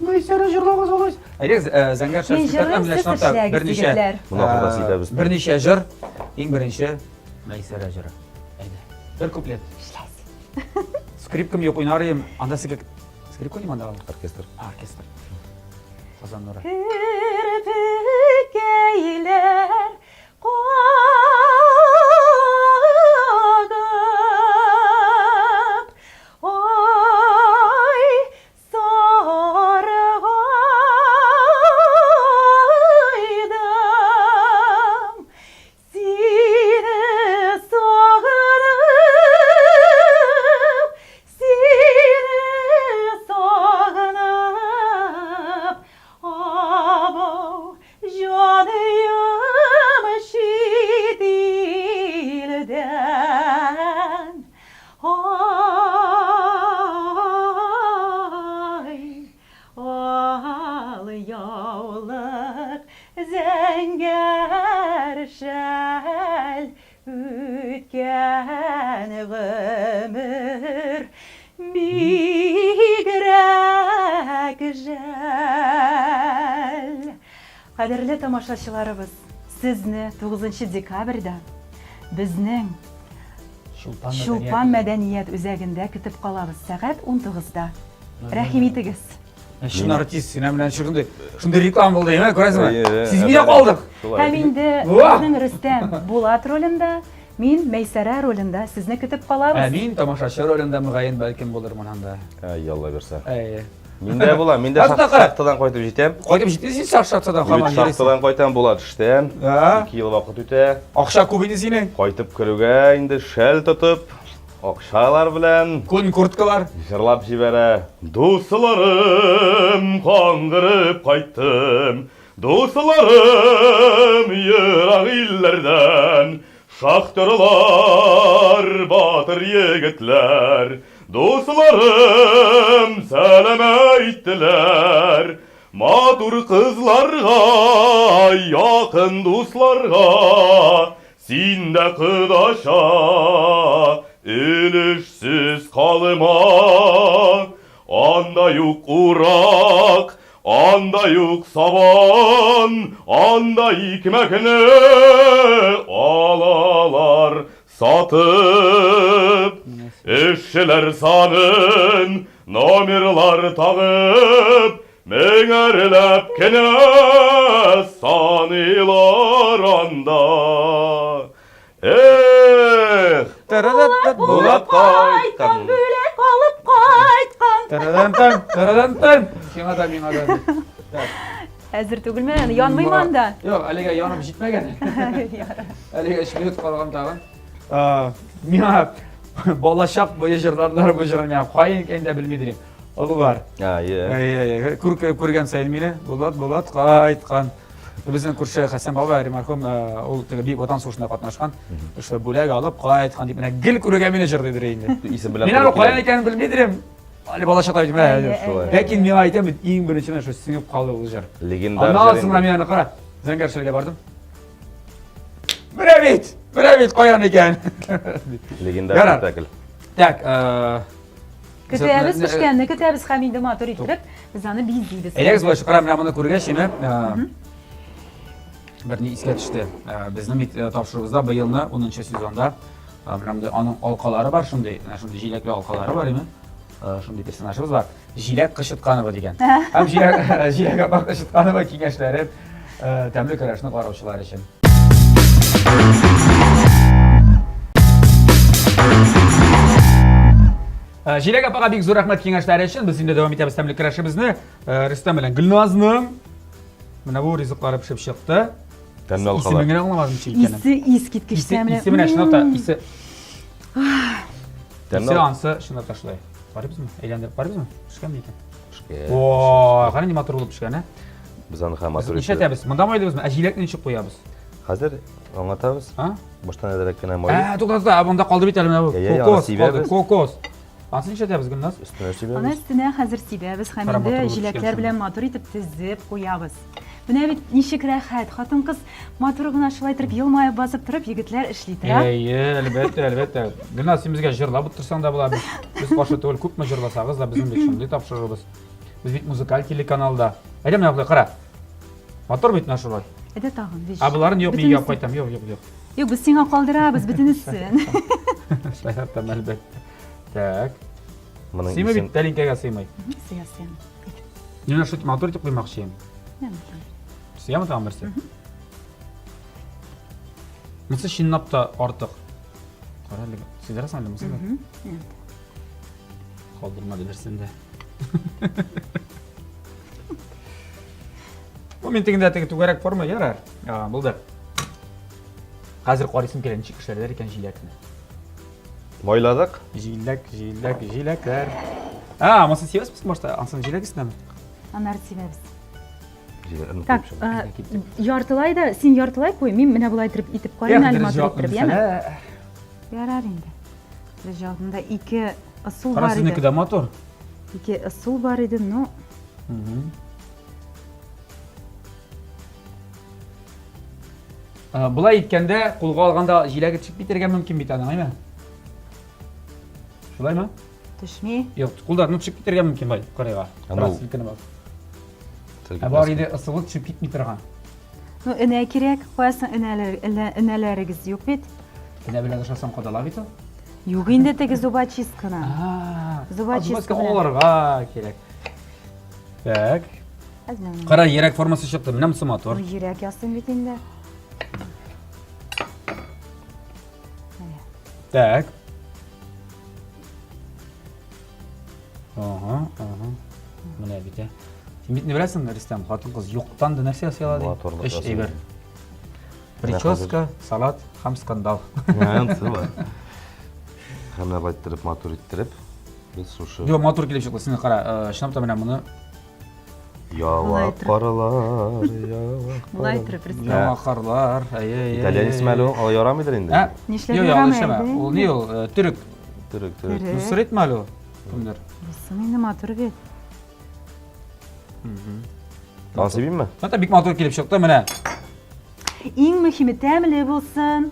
A: Мәйсәрә җырлагыз алай. Әйдәгез, Зәңгәр шәл спектакле белән чынлап та берничә берничә җыр. Иң беренче Мәйсәрә җыры. Әйдә. Бер куплет. Скрипкам юк уйнар идем. Анда сезгә скрипка уйныйм анда.
C: Оркестр.
A: Оркестр. Казан нуры.
B: Керпекәйләр кагып, ай, саргайдым. Сине Зәңгәр шәл үткән гомер бигрәк жәл. Кадерле тамашачыларыбыз, сезне 9 декабрьдә безнең Чулпан мәдәният үзәгендә көтеп калабыз сәгать 19-да. Рәхим итегез.
A: Чын артист, син белән шундый, шундый реклама булды, әйме, күрәсеңме? Сизми дә калдык.
B: Һәм инде безнең Рөстәм Булат ролендә, мин Мәйсәрә ролендә сезне көтеп калабыз.
A: Ә мин тамашачы ролендә мөгаен бәлкем булырмын анда.
C: Әй, Алла бирсә.
A: Әйе.
C: Мин дә булам, мин дә шахтадан кайтып җитәм.
A: Кайтып җиттең син шахтадан һаман
C: йөрисең. Шахтадан кайтам, Булат эштән. 2 ел вакыт үтә.
A: Акча күп инде синең.
C: Кайтып керүгә инде шәл тотып, Акчалар белән.
A: Күн курткалар.
C: Җырлап җибәрә. Дусларым, каңгырып кайттым. Дусларым, ерак илләрдән. Шахтерлар, батыр егетләр. Дусларым, сәлам әйттеләр. Матур кызларга, якын дусларга Син дә кодача, өлешсез калма. Анда юк урак, анда юк сабан, анда икмәкне алалар сатып. Эшчеләр санын номерлар тагып, Меңәрләп кенә саныйлар анда. Эх!
A: Булат
C: булып кайткан,
B: бүләк алып кайткан.
A: Тарадан-тан, тарадан-тан. Сиңа да, миңа да.
B: Так. Әзер түгелме? Янмыймы анда?
A: Юк, әлегә янып җитмәгән. Әлегә 3 минут калган тагын. Миңа балачак буе җырларлар бу җырны миңа каян икәнен дә белми дим. Олылар.
C: Әйе.
A: Күргән саен мине Булат, Булат кайткан. Безнең күрше Хәсән бабай, мәрхүм, ул теге Бөек Ватан сугышында катнашкан. Шул бүләк алып кайткан дип менә гел күргән мине җырлыйдыр инде.
C: Исем белән.
A: Мин аны каян икәнен белмидерем. Әле балачакта бит менә. Ләкин миңа әйтәм бит, иң беренче менә шул сеңеп калды ул җыр.
C: Легендар.
A: Аннан соң мин аны кара, Зәңгәр шәлгә бардым. Менә бит, менә бит каян икән.
C: Легендар спектакль.
A: Так,
B: Көтәбез пешкәнне, көтәбез һәм инде матур итеп без аны бизибез.
A: Әйдәгез болай чыгарам, менә моны күргәч, инде бер ни искә төште. Безнең бит тапшыруыбызда быелны 10 сезонда менә монда аның алкалары бар шундый, менә шундый җиләкле алкалары бар име? Шундый персонажыбыз бар. Җиләк Кычытканова дигән. Һәм җиләк җиләк апа Кычытканова киңәшләре тәмле көрәшне караучылар өчен. Э, Җиләк апага бик зур рәхмәт киңәшләре өчен. Без инде дәвам итәбез тәмле көрәшебезне. Э, Рөстәм белән Гөлназның менә бу ризыклары пешеп чыкты.
C: Тәмле алкалар.
A: Исемен генә аңламадым ничек икәнен.
B: Исе искиткеч тәмле.
A: Исе менә чынлап та исе. Тәмле ансы чынлап та шулай. Карыйбызмы? Әйләндереп карыйбызмы? Пешкәнме икән?
C: Пешкән.
A: О, кара ни матур булып пешкән, ә?
C: Без аны һәм матур
A: итеп. Нишләтәбез? Монда майлыйбызмы? Ә җиләкне ничек куябыз?
C: Хәзер аңлатабыз.
A: А?
C: Баштан әзрәк кенә май.
A: Ә, тукта, тукта, монда калды бит әле менә бу. Кокос, калды, кокос. Ансын нишләтәбез, Гөлназ?
C: Өстенә сибәбез.
B: Аны өстенә хәзер сибәбез һәм инде җиләкләр белән матур итеп тезеп куябыз. Менә бит ничек рәхәт. Хатын-кыз матур гына шулай итеп елмаеп басып торып, егетләр эшли тора.
A: Әйе, әлбәттә, әлбәттә. Гөлназ, син безгә җырлап утырсаң да була. Без каршы түгел, күпме җырласагыз да, безнең бит шундый тапшыруыбыз. Без бит музыкаль телеканалда. Әйдә менә болай, кара. Матур бит менә шулай.
B: Әйдә тагын, биш.
A: Ә боларын юк, мин өйгә кайтам. Юк, юк, юк.
B: Юк, без сиңа калдырабыз бөтенесен.
A: Шаяртам, әлбәттә. Так.
C: Моның
A: Сыймый бит, тәлинкәгә сыймый.
B: Сыя, сыя.
A: Мин шул матур итеп куймакчы идем. Сыямы тагын берсе? Монысы чынлап та артык. Кара әле, сыйдырасың әле монысы? Калдырмады берсен дә. Бу мин тегендә теге түгәрәк форма ярар. А, булды. Хәзер карыйсым килә, ничек эшләрләр икән җиләкне.
C: Майладык.
A: Җиләк, җиләк, җиләкләр. А, монысын сибәсез башта, ансын җиләк өстенәме?
B: Аннары сибәбез. Так, яртылай да, син яртылай куй, мин менә болай итеп итеп карыйм әле матур итеп, яме? Ярар инде. Без алдында ике ысул бар иде.
A: Сезнеке дә матур.
B: Ике ысул бар иде, но...
A: Э, болай иткәндә, кулга алганда җиләге төшеп китәргә мөмкин бит аның, әйме? Шулаймы?
B: Төшми.
A: Юк, кулда ну төшеп китәргә мөмкин бай, кырыйга. Бераз селкенеп ал. Ә бар иде ысулы төшеп китми торган.
B: Ну, энә кирәк. Куясың энәләр, энәләрегез юк бит.
A: Энә белән ашасаң кадала бит ул.
B: Юк инде теге зубочистканы.
A: Зубочистка алырга кирәк. Так. Кара йөрәк формасы чыкты. Менә монысы матур.
B: Йөрәк ясыйм бит инде.
A: Так. Ага, ага. Менә бит, ә. Син бит не беләсең, Рөстәм, хатын-кыз юктан да нәрсә ясый ала ди. Өч әйбер. Прическа, салат һәм скандал.
C: Ансы бар. Һәм иттереп, матур иттереп. Без шушы.
A: Юк, матур килеп чыкты. Син кара, э, чынлап та менә моны
C: Ява карлар, ява.
B: Болай иттереп рәсем.
A: Ява карлар. Әйе, әйе.
C: Итальян исеме әле ул, алай ярамыйдыр инде.
A: Ә?
B: Нишләп
A: Юк,
B: ярамый
A: ялгыш әмә.
B: инде?
A: Ул ни ул? Э, Төрек.
C: Төрек, төрек.
B: Төрек.
A: Нусретме әле ул? Кемдер?
B: Булсын инде матур бит.
C: Тагын сибимме?
A: Хәтта бик матур килеп чыкты менә.
B: Иң мөһиме тәмле булсын.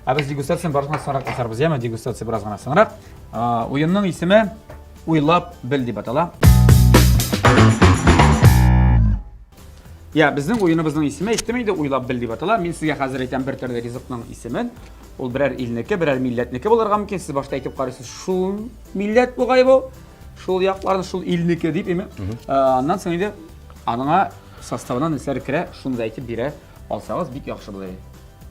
A: Ә без дегустацияне бераз гына соңрак ясарбыз, яме? Дегустация бераз гына соңрак. Уенның исеме Уйлап бел дип атала. Я, безнең уеныбызның исеме әйттем инде, Уйлап бел дип атала. Мин сезгә хәзер әйтәм бер төрле ризыкның исемен. Ул берәр илнеке, берәр милләтнеке булырга мөмкин. Сез башта әйтеп карыйсыз, шул милләт бугай бу, шул якларны, шул илнеке дип, име? Аннан соң инде аныңа составына нәрсәләр керә, шуны да әйтеп бирә алсагыз, бик яхшы булыр иде.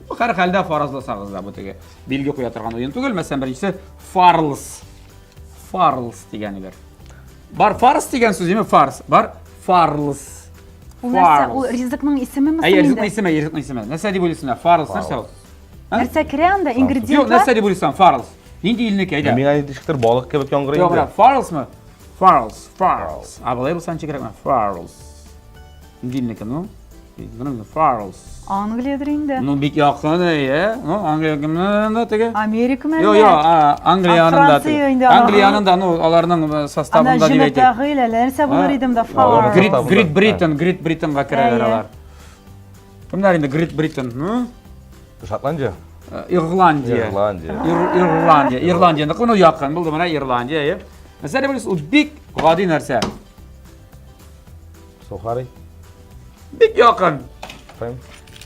A: Һәр хәлдә фаразласагыз да бу теге билге куя торган уен түгел. Мәсәлән, беренчесе фарлс. Фарлс дигәне бер. Бар фарс дигән сүз, яме фарс. Бар фарлс.
B: Ул нәрсә? Ул ризыкның исемеме
A: соң инде? Ризыкның исеме, ризыкның исеме. Нәрсә дип уйлыйсың? Фарлс нәрсә ул?
B: Нәрсә керә анда? Ингредиентлар?
A: Юк, нәрсә дип уйлыйсың? Фарлс. Нинди илнеке, әйдә.
C: Миңа ничектер балык кебек яңгырый
A: инде. Юк, фарлсмы? Фарлс, фарлс. А болай булса ничек Фарлс. Нинди илнеке, ну? Фарлс.
B: Англиядер инде.
A: Ну, бик якын, әйе. Ну, Англия кемнән теге?
B: Америка мәллә?
A: Юк, юк, Англия янында.
B: Франция инде.
A: Англия янында, ну, аларның э, составында дип әйтик.
B: Ана җөмәтәгы нәрсә булыр идем да Фарлс.
A: Грит Грит Британ, Грит Британга керәләр алар. Кемнәр инде Грит Британ? Ну?
C: Шотландия?
A: Э, Ирландия.
C: Ирландия.
A: Ирландия. Ирландия. Ну, якын булды менә Ирландия, әйе. Мәсәлән, ул бик гади нәрсә.
C: Сухари.
A: Бик якын.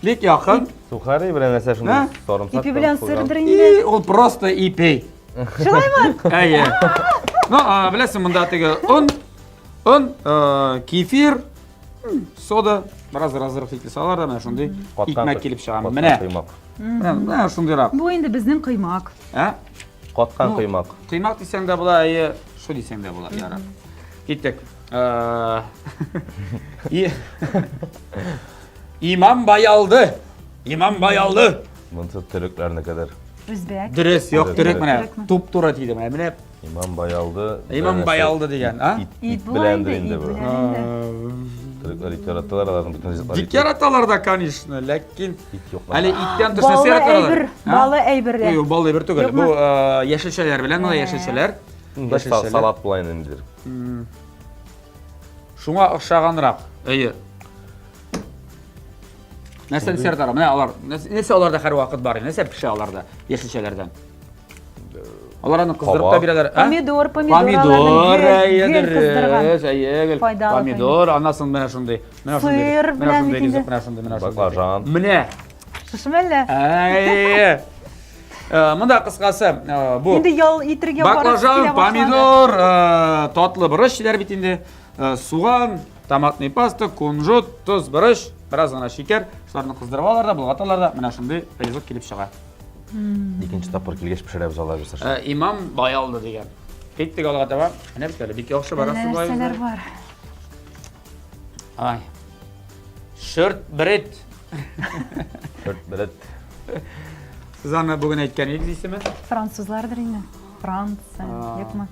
A: Бик якын.
C: Сухари белән нәрсә шундый сарымсак.
B: Ипи белән сырдыр инде.
A: Ул просто ипи.
B: Шулаймы?
A: Әйе. Ну, беләсең, монда теге он, он, кефир, сода, бераз разрыхлитель салалар да, менә шундый икмәк килеп чыга. Менә. Менә, менә шундыйрак.
B: Бу инде безнең коймак.
A: Ә?
C: Каткан коймак.
A: Коймак дисәң дә була, әйе, шу дисәң дә була, ярар. Киттек. Э, Имам баялды. Имам баялды.
C: Монысы төрекләрнекедер.
B: Үзбәк.
A: Дөрес, юк, төрек менә. Туп-туры тиде менә. Менә
C: Имам баялды.
A: Имам баялды дигән, а?
C: Ит беләндер инде бу. Төрекләр ит яраталар, аларның бөтен ризыклары.
A: Бик яраталар да, конечно, ләкин
C: ит юк.
A: Әле иттән тыш нәрсә яраталар?
B: Балы әйбер.
A: Юк, балы әйбер түгел. Бу э, яшелчәләр белән, менә яшелчәләр.
C: Яшелчәләр. Салат була инде.
A: Шуңа охшаганрак. Әйе. Нәрсә дисәр Менә алар, нәрсә аларда һәрвакыт бар? Нәрсә пешә аларда яшелчәләрдән? Алар аны кыздырып та бирәләр.
B: Помидор, помидор.
A: Помидор, әйе, дөрес, әйе, гел. Помидор, аннан соң менә шундый, менә шундый.
B: Сыр белән бит инде.
A: Менә шундый, менә шундый.
C: Баклажан.
A: Менә.
B: Шушымы әллә?
A: Әйе. Э, монда кыскасы, э, бу
B: Инде ял итергә
A: баклажан, помидор, э, татлы борыч диләр бит инде, суган, томатный паста, кунжут, тоз, борыч, бераз гына шикәр, шуларны кыздырып алалар да, болгаталар да, менә шундый ризык килеп чыга.
C: Икенче тапкыр килгәч пешерәбез алай булса.
A: Имам баялды дигән. Киттек алга таба. Менә бит әле бик яхшы барасыз
B: болай. Нәрсәләр бар?
A: Ай. Шөрт бред.
C: Шөрт бред.
A: Сез аны бүген әйткән идегез исеме?
B: Французлардыр инде. Франция, юкмы?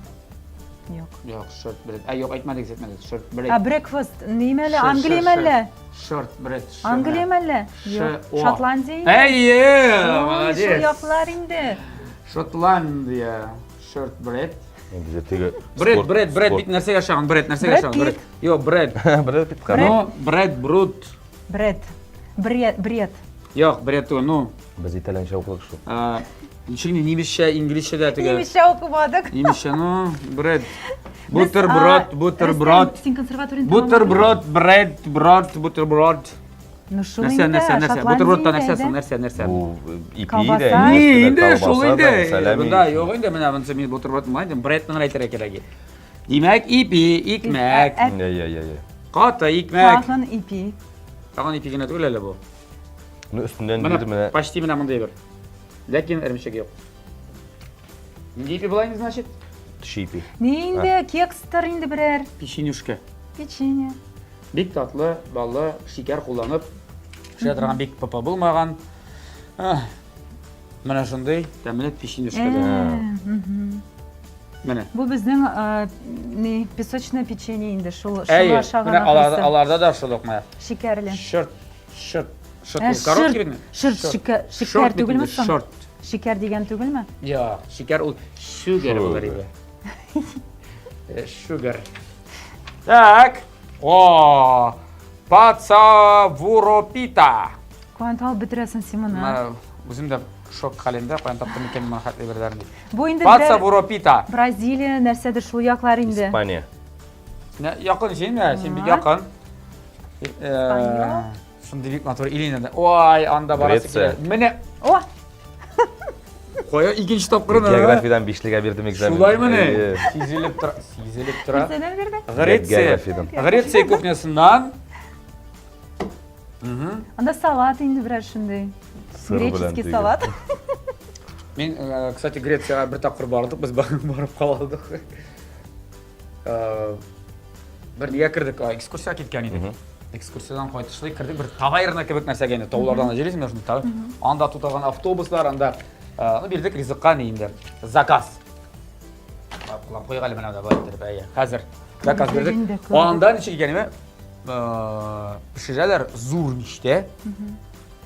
B: Юк.
A: Юк, шорт бред. Ә, юк, әйтмәдегез, әйтмәдегез. Шорт бред.
B: Ә breakfast ниме әле? Англия әллә?
A: Шорт бред.
B: Англия әллә? Юк. Шотландия инде.
A: Әйе, молодец.
B: Шул яклар инде.
A: Шотландия. Шорт бред.
C: Инде теге
A: Бред, бред, бред бит нәрсәгә ошаган? Бред нәрсәгә ошаган? Бред. Юк, бред.
C: Бред бит.
A: Ну, бред, брут.
B: Бред. Бред, бред.
A: Юк, бред түгел, ну.
C: Без итальянча укыдык шул.
A: Ничек инде немецчә, инглизчә дә теге.
B: Немецчә укымадык.
A: Немецчә, ну, бред. Бутерброд, бутерброд.
B: Син консерваторияне
A: Бутерброд, бред, брод, бутерброд.
B: Ну шул
A: Нәрсә,
B: инде,
A: нәрсә, нәрсә? Бутербродта нәрсә
B: Шотландия
A: соң, нәрсә, нәрсә?
C: Бу ипи
B: Колбаса.
C: дә,
A: Ни,
C: инде
A: инде шул инде. Монда
C: Монда
A: юк инде, менә монысы мин бутерброд инде, бредны гына әйтергә кирәк. Димәк, ипи, икмәк.
C: Я, я, я, я.
A: Каты икмәк.
B: Тагын ипи.
A: Тагын ипи генә түгел әле бу.
C: Ну, өстеннән
A: Менә
C: бир менә.
A: почти менә мондый бер. Ләкин эремчек юк. Нинди ипи була инде, значит?
C: Төче ипи.
B: Ни инде, кекстыр инде берәр.
A: Печенюшка.
B: Печенье.
A: Бик татлы, баллы, шикәр кулланып пешерә торган бик папа булмаган. Менә шундый тәмле печенюшка да. Менә.
B: Бу безнең ни песочное печенье инде шул
A: шул
B: ашаган.
A: Менә аларда да шул ук менә.
B: Шикәрле.
A: Шорт, шорт, шорт. Короткий бит.
B: Шорт, шикәр, шикәр түгелме соң?
A: Шорт.
B: Шикәр дигән түгелме?
A: Юк, шикәр ул шүгер булыр иде. Шүгер. Так. О, пацавуропита.
B: Каян табып бетерәсең син моны?
A: Үзем дә шок хәлендә, каян таптым икән моны хәтле берләрен дип.
B: Бу инде
A: Пацавуропита.
B: Бразилия нәрсәдер шул яклар инде.
C: Испания.
A: Якын син, син бик якын. Шундый бик матур Илина. Ой, анда барасы килә. Менә.
B: О!
A: Кая икенче тапкыр
C: Географиядән бишлегә бирдем экзамен.
A: Шулаймыни? Сизелеп тора, сизелеп тора.
B: Нәрсәдән бирдең?
A: Греция. Греция кухнясыннан.
B: Анда салат инде берәр шундый. Греческий салат.
A: Мин, э, кстати, Грециягә бер тапкыр бардык, без барып калдык. Э, бер нигә кердек, экскурсия киткән идек. Экскурсиядан кайтышлый кердек бер таверна кебек нәрсәгә инде, таулардан җөрисең менә шундый тавер. Анда тутырган автобуслар, анда э, ну бирдек ризыкка ни инде. Заказ. Кулап куйык әле менә болай иттереп, әйе. Хәзер заказ бирдек. Анда ничек икән, э, пешерәләр зур мичтә.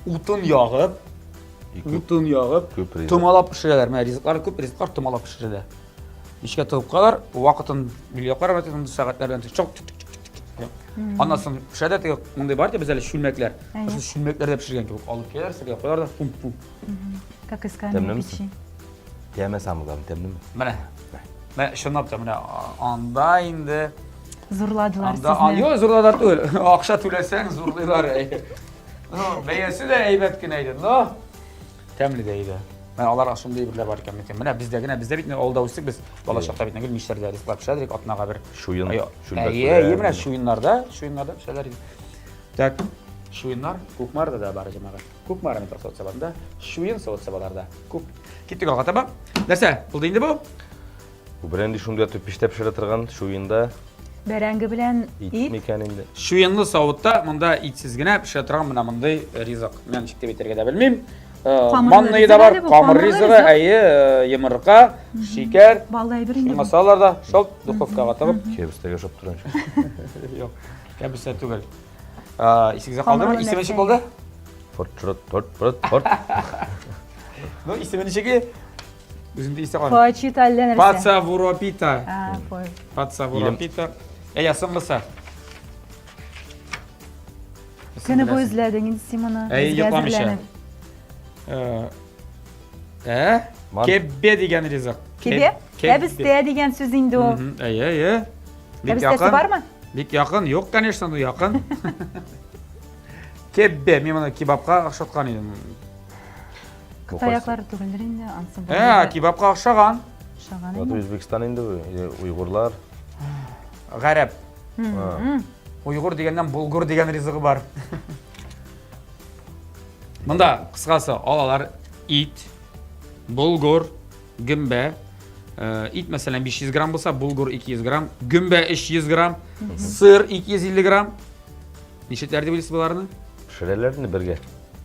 A: Утын ягып, утын ягып, томалап пешерәләр. Менә ризыклар күп, ризыклар томалап пешерелә. Мичкә тыгып куялар, вакытын билгеләп куялар, мәсәлән, сәгатьләр белән чок чок чок чок. Аннан соң пешә дә теге мондый бар ди без әле чүлмәкләр. Шул чүлмәкләрдә пешергән кебек алып киләләр, сергә куялар да пум пум.
B: Как из каменной печи.
C: Тәме самылар, тәмлеме?
A: Менә. Менә чынлап та менә анда инде
B: зурладылар
A: сезне. Анда юк, зурладылар түгел. Акча түләсәң зурлыйлар. Ну, бәясе дә әйбәт кенә иде. Но Тәмле дә иде. Менә алар шундый әйберләр бар икән микән. Менә бездә генә, бездә бит авылда үстек без. Бала чакта бит гел мичләрдә ризыклар пешерә идек, атнага бер.
C: Чуен.
A: Әйе, әйе, менә чуеннарда, чуеннарда пешерәләр иде. Так, чуеннар Кукмарда да бар, җәмәгать. Кукмара метро савыт-сабасында, чуен савыт-сабаларда күп. Киттек алга таба. Нәрсә, булды инде бу?
C: Бу бренди шундый итеп пиштә пешерә торган чуенда.
B: Бәрәңге белән ит.
C: Ит микән инде?
A: Чуенлы савытта монда итсез генә пешерә торган менә мондый ризык. Менә ничек дип әйтергә дә белмим. Э, манный да бар, камыр ризыгы, әйе, э, йомырка, шикәр.
B: Баллы әйбер инде.
A: Масалар да шалт духовкага тыгып.
C: Кәбестәгә ошап тора.
A: Юк, кәбестә түгел. Э, исегездә калдымы? Исеме ничек булды?
C: Форт, форт, форт, форт.
A: Ну, исеме ничек? Үземдә истә калмый.
B: Фачит әллә нәрсә.
A: Паца вуропита.
B: А, фой.
A: Паца вуропита. Әйә, соңгысы.
B: Көне буе эзләдең инде син моны.
A: Әй, йокламыйча. Ә? Кеббе дигән ризык.
B: Кебе? Кәбестә дигән сүз инде ул.
A: Әйе, әйе.
B: Бик якын. бармы?
A: Бик якын. Юк, конечно, ну якын. Кеббе. Мин моны кебабка охшаткан идем.
B: Кытай яклары түгелдер инде, ансы бу.
A: Ә, кебабка охшаган.
B: Охшаган
C: инде. Үзбекстан инде бу, или уйгурлар.
A: Гарәп. Уйгур дигәннән булгур дигән ризыгы бар. Монда кыскасы алалар ит, булгур, гөмбә. Э, ит мәсәлән 500 грамм булса, булгур 200 грамм, гөмбә 300 грамм, сыр 250 грамм. Ничекләр дип уйлыйсыз боларны?
C: Пешерәләр инде бергә.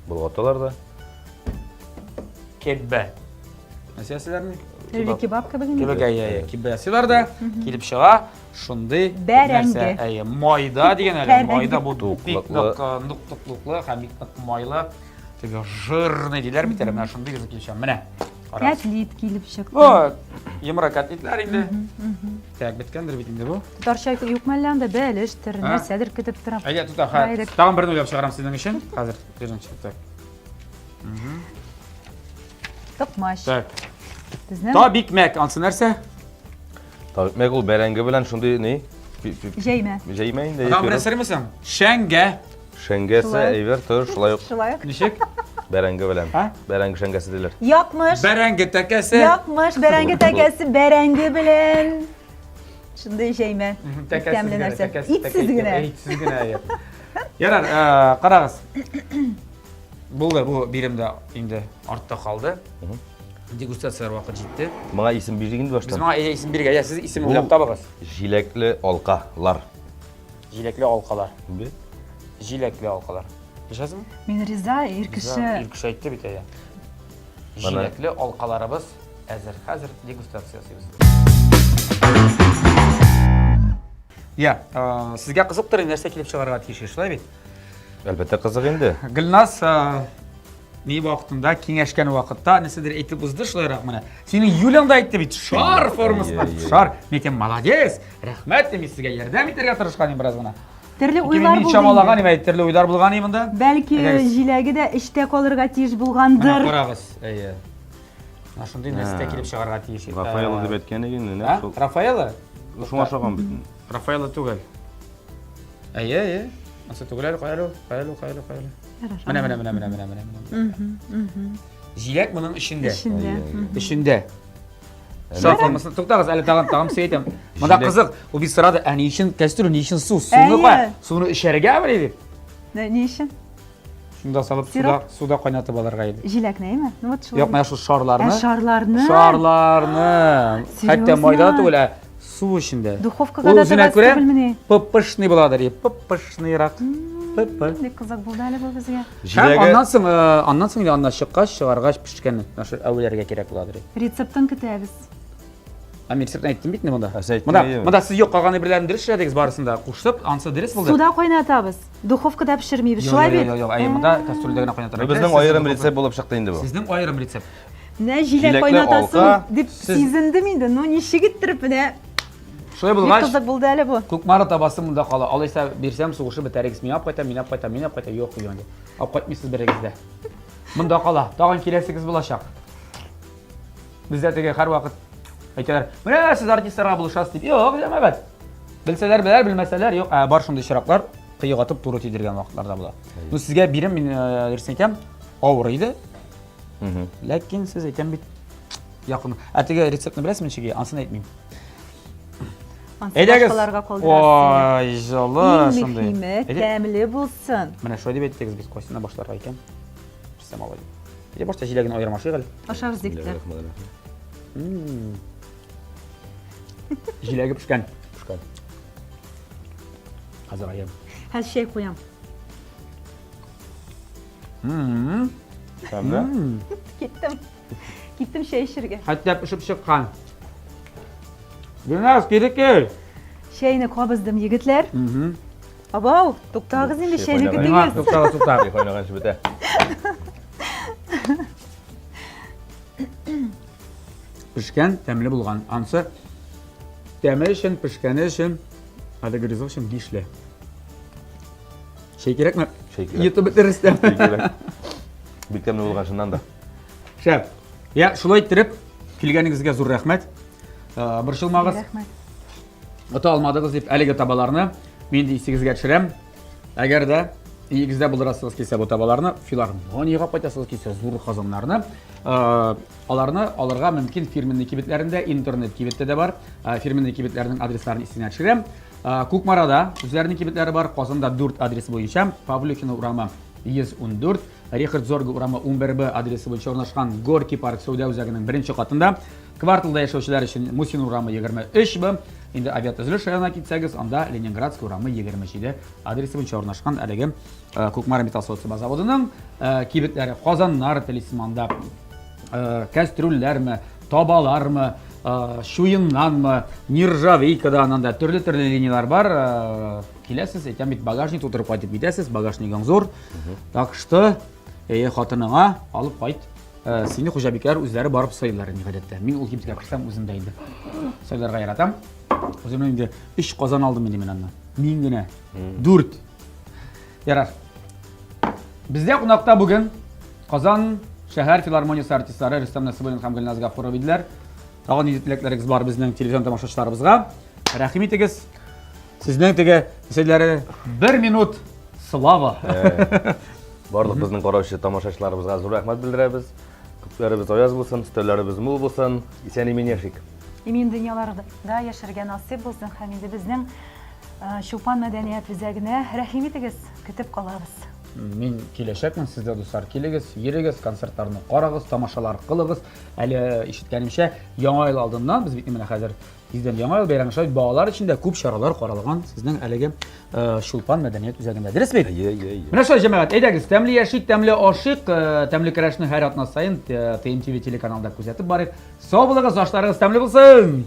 C: Болгаталар да.
A: Кеббә. Нәрсә ясыйлармы?
B: Или кебаб кебек инде.
A: Кебек, әйе, әйе. Кеббә ясыйлар да, килеп чыга шундый
B: Бәрәңге.
A: нәрсә. Әйе, майда дигән әле. Майда бу бик
C: Туклыклы.
A: нык э, нык туклыклы һәм бик нык майлы. Теге жирный диләр бит әле, менә шундый ризык килеп чыга. Менә. Карагыз.
B: Кәтлит килеп чыкты.
A: Бу йомра котлетлар инде. Так, беткәндер бит инде бу.
B: Татарча юкмы әллә анда бәлештер,
A: А?
B: нәрсәдер көтеп торам.
A: Әйдә, тута, хәзер.
B: Әйдә.
A: Тагын берне уйлап чыгарам сезнең өчен. Хәзер, беренче, так.
B: Токмач.
A: Так.
B: Безнең
A: Табикмәк, ансы нәрсә?
C: Табикмәк ул бәрәңге белән шундый ни?
B: Җәймә.
C: Җәймә инде.
A: Там беләсезме соң? Шәңгә.
C: Шәңгәсе
B: Шулай.
C: әйбер тор, шулай ук
B: Шулай ук.
A: Ничек?
C: бәрәңге белән.
A: А?
C: Бәрәңге шәңгәсе диләр.
B: Якмыш.
A: Бәрәңге тәкәсе.
B: Якмыш, бәрәңге тәкәсе, бәрәңге белән. Шундый җәймә. Бик Тәмле нәрсә. Итсез генә.
A: Итсез генә. иә. Ярар, э, карагыз. Булды, бу бирем дә инде артта калды. Дегустацияләр вакыт җитте.
C: Моңа исем бирик инде
A: Без
C: баштан.
A: моңа исем биргә, я сез исем
C: Бу-
A: уйлап табыгыз.
C: Җиләкле алкалар.
A: Җиләкле алкалар.
C: Бе?
A: Җиләкле алкалар. Ишәсеңме?
B: Мин риза, ир кеше.
A: Ир кеше әйтте бит әйе.
C: Бана-
A: Җиләкле алкаларыбыз әзер. Хәзер дегустация ясыйбыз. Я, э, сезгә кызыктыр нәрсә килеп чыгарга тиеш, шулай бит?
C: Әлбәттә кызык инде.
A: Гөлназ э, ни вакытында киңәшкән вакытта нәрсәдер әйтеп узды шулайрак менә. Синең Юляң да әйтте бит, шар формасында,
C: Әйе, әйе.
A: шар. Мин әйтәм, молодец, рәхмәт, мин сезгә ярдәм итәргә тырышкан идем бераз гына.
B: Төрле
A: Ләкин
B: уйлар
A: мин
B: булды.
A: чамалаган
B: инде.
A: идем, төрле уйлар булган иде монда.
B: Бәлки
A: Әйдәгез.
B: җиләге дә эчтә калырга тиеш
A: Менә
B: булгандыр.
A: карагыз, әйе. Менә шундый нәрсә килеп чыгарга тиеш.
C: Рафаэлло дип әйткән иде инде,
A: А?
C: нәкъ шул.
A: Рафаэлло?
C: Шуңа ошаган бит.
A: Рафаэлло түгел. Әйе, әйе. Ансы түгел әле, кая әле ул? Кая әле ул, кая әле ул, кая әле? Менә, менә, менә, менә, менә, менә, менә. Җиләк моның эчендә.
B: Эчендә.
A: Эчендә. Шар формасын туктагыз, әле тагын тагын сөй әйтәм. Монда
C: Җиләк.
A: кызык, ул бит сорады, ә ни өчен кәстрүл, ни өчен су? Суны
B: Әйе.
A: кая? Суны эчәргә бер дип.
B: Ни ни өчен?
A: Шунда салып суда
B: Сироп?
A: суда кайнатып алырга иде.
B: Җиләкне, әйме? Ну вот шулай.
A: Юк, менә шул шарларны.
B: Ә шарларны?
A: Шарларны. Хәтта
B: Серьезно?
A: майда да түгел, ә су эчендә.
B: Духовкага
A: Ул
B: да
A: үзенә
B: тыгасы
A: күрә
B: түгелмени?
A: пып-пышный буладыр, пып-пышныйрак. Пып-пы.
B: Бик кызык булды әле бу безгә.
A: Һәм
C: Җиләге
A: аннан соң, э, аннан соң инде аннан чыккач, чыгаргач пешкән нашы әүләргә кирәк буладыр.
B: Рецептын көтәбез.
A: Ә мин рецептны әйттем бит инде монда.
C: Ә, сез әйттең,
A: Монда,
C: әйеме?
A: монда сез юк калган әйберләрне дөрес эшләдегез барысын да кушып, ансы дөрес булды.
B: Суда кайнатабыз. Духовкада пешермибез.
A: Юк,
B: Шулай
A: юк,
B: бит?
A: юк, юк, әйе, монда кастрюльдә генә кайнатырга.
C: Бу безнең
A: кирәк.
C: аерым
A: Сезнең
C: рецепт булып чыкты инде бу.
A: Сезнең аерым рецепт.
B: Менә җиләк
C: Җиләкле
B: кайнатасың
C: алка.
B: дип
A: Сез-
B: сизендем инде. Ну ничек иттереп менә
A: Шулай
B: бик
A: булгач,
B: кызык булды әле бу.
A: Кукмара табасы монда кала. Алайса бирсәм сугышып бетәрегез. Мин алып кайтам, мин алып кайтам, мин алып кайтам. Юк, юк инде. Алып кайтмыйсыз берегез дә. Монда кала. Тагын киләсегез булачак. Бездә теге һәрвакыт әйтәләр, менә сез артистларга булышасыз дип. Юк, җәмәгать. Белсәләр беләр, белмәсәләр юк. Ә бар шундый очраклар, кыек атып туры тидергән вакытларда була. Ну сезгә бирем мин э, дөресен әйтәм, авыр иде. Ләкин сез әйтәм бит якын. Ә теге рецептны беләсезме ничек? Ансын әйтмим.
B: Ансы
A: Әйдәгез.
B: башкаларга калдырасыз.
A: Ой, җылы
B: Иң
A: шундый.
B: мөһиме
A: Әйдә.
B: тәмле булсын.
A: Менә шулай дип әйттегез бит, кайсына башларга икән? Берсем алай. Әйдә башта җиләген аерым ашыйк әле.
B: Ашагыз егетләр.
A: Җиләге пешкән.
C: Пешкән.
A: Хәзер аерым.
B: Хәзер чәй куям.
C: Тәмле.
B: Киттем. Киттем чәй эчәргә.
A: Хәтта пешеп чыккан. Гөлназ, кире кил.
B: Чәйне кабыздым, егетләр. Абау, туктагыз инде,
C: Чәй
B: чәйне
C: кайнаган.
A: Миңа
B: көтегез.
A: туктагыз, туктагыз.
C: Чәй кайнаганчы бетә.
A: Пешкән, тәмле булган. Ансы тәме өчен, пешкәне өчен, әлеге ризык өчен бишле. Чәй кирәкме?
C: Чәй кирәк.
A: Йотып бетерерсез.
C: Чәй кирәк. Бик тәмле булган чыннан да.
A: Шәп. Я, шулай иттереп, килгәнегезгә зур рәхмәт. Э, Борчылмагыз.
B: Рәхмәт.
A: Ота алмадыгыз дип әлеге табаларны мин дә исегезгә төшерәм. Әгәр дә өегездә булдырасыгыз килсә бу табаларны, филармониягә кайтасыгыз килсә зур казаннарны, э, аларны алырга мөмкин фирменный кибетләрендә, интернет кибеттә дә бар. Э, Фирменный кибетләрнең адресларын исеңә төшерәм. Э, Кукмарада үзләренең кибетләре бар, Казанда 4 адресы буенча, Павлюхина урамы 114, Рихард Зорга урамы 11Б адресы буенча урнашкан Горький парк сәүдә үзәгенең беренче катында. Кварталда яшәүчеләр өчен Мусин урамы 23Б, инде авиатөзелеш районына китсәгез, анда Ленинградский урамы 27 адресы буенча урнашкан әлеге э, Кукмара металл савыт-саба заводының э, кибетләре, казаннар телисезме анда, э, кәстрүлләрме, табалармы, чуеннанмы, нержавейкадан анда төрле-төрле линияләр бар. Киләсез, әйтәм бит, багажник тутырып кайтып китәсез, багажнигың зур. Так что, әйе, хатыныңа алып кайт. Сине хуҗабикәләр үзләре барып сыйлар инде гадәттә. Мин ул кибеткә керсәм, үзем дә инде сыйларга яратам. Үземнең инде өч казан алдым инде мин аннан. Мин генә. Дүрт. Ярар. Бездә кунакта бүген Казан шәһәр филармониясе артистлары Рөстәм Насыйбуллин һәм Гөлназ Гафурова иделәр. Тагын нинди теләкләрегез бар безнең телевизион тамашачыларыбызга? Рәхим итегез. Сезнең теге мәсәләре бер минут слава.
C: Э, барлык безнең караучы тамашачыларыбызга зур рәхмәт белдерәбез. Күкләребез аяз булсын, өстәлләребез мул булсын. Исән-имин яшик.
B: Имин дөньяларда яшәргә насыйп булсын һәм инде безнең э, Чулпан мәдәният үзәгенә рәхим итегез, көтеп калабыз.
A: Мин киләчәкмен, сез дә дуслар килегез, йөрегез, концертларны карагыз, тамашалар кылыгыз. Әле ишеткәнемчә, Яңа ел алдыннан без бит менә хәзер тиздән Яңа ел бәйрәме шулай балалар өчен дә күп чаралар каралган сезнең әлеге э, Чулпан мәдәният үзәгендә. Дөрес бит?
C: Әйе, әйе, әйе.
A: Менә шулай җәмәгать, әйдәгез, тәмле яшик, тәмле ашыйк, э, тәмле көрәшне һәр атна саен э, ТНТВ телеканалында күзәтеп барыйк. Сау булыгыз, ашларыгыз тәмле булсын!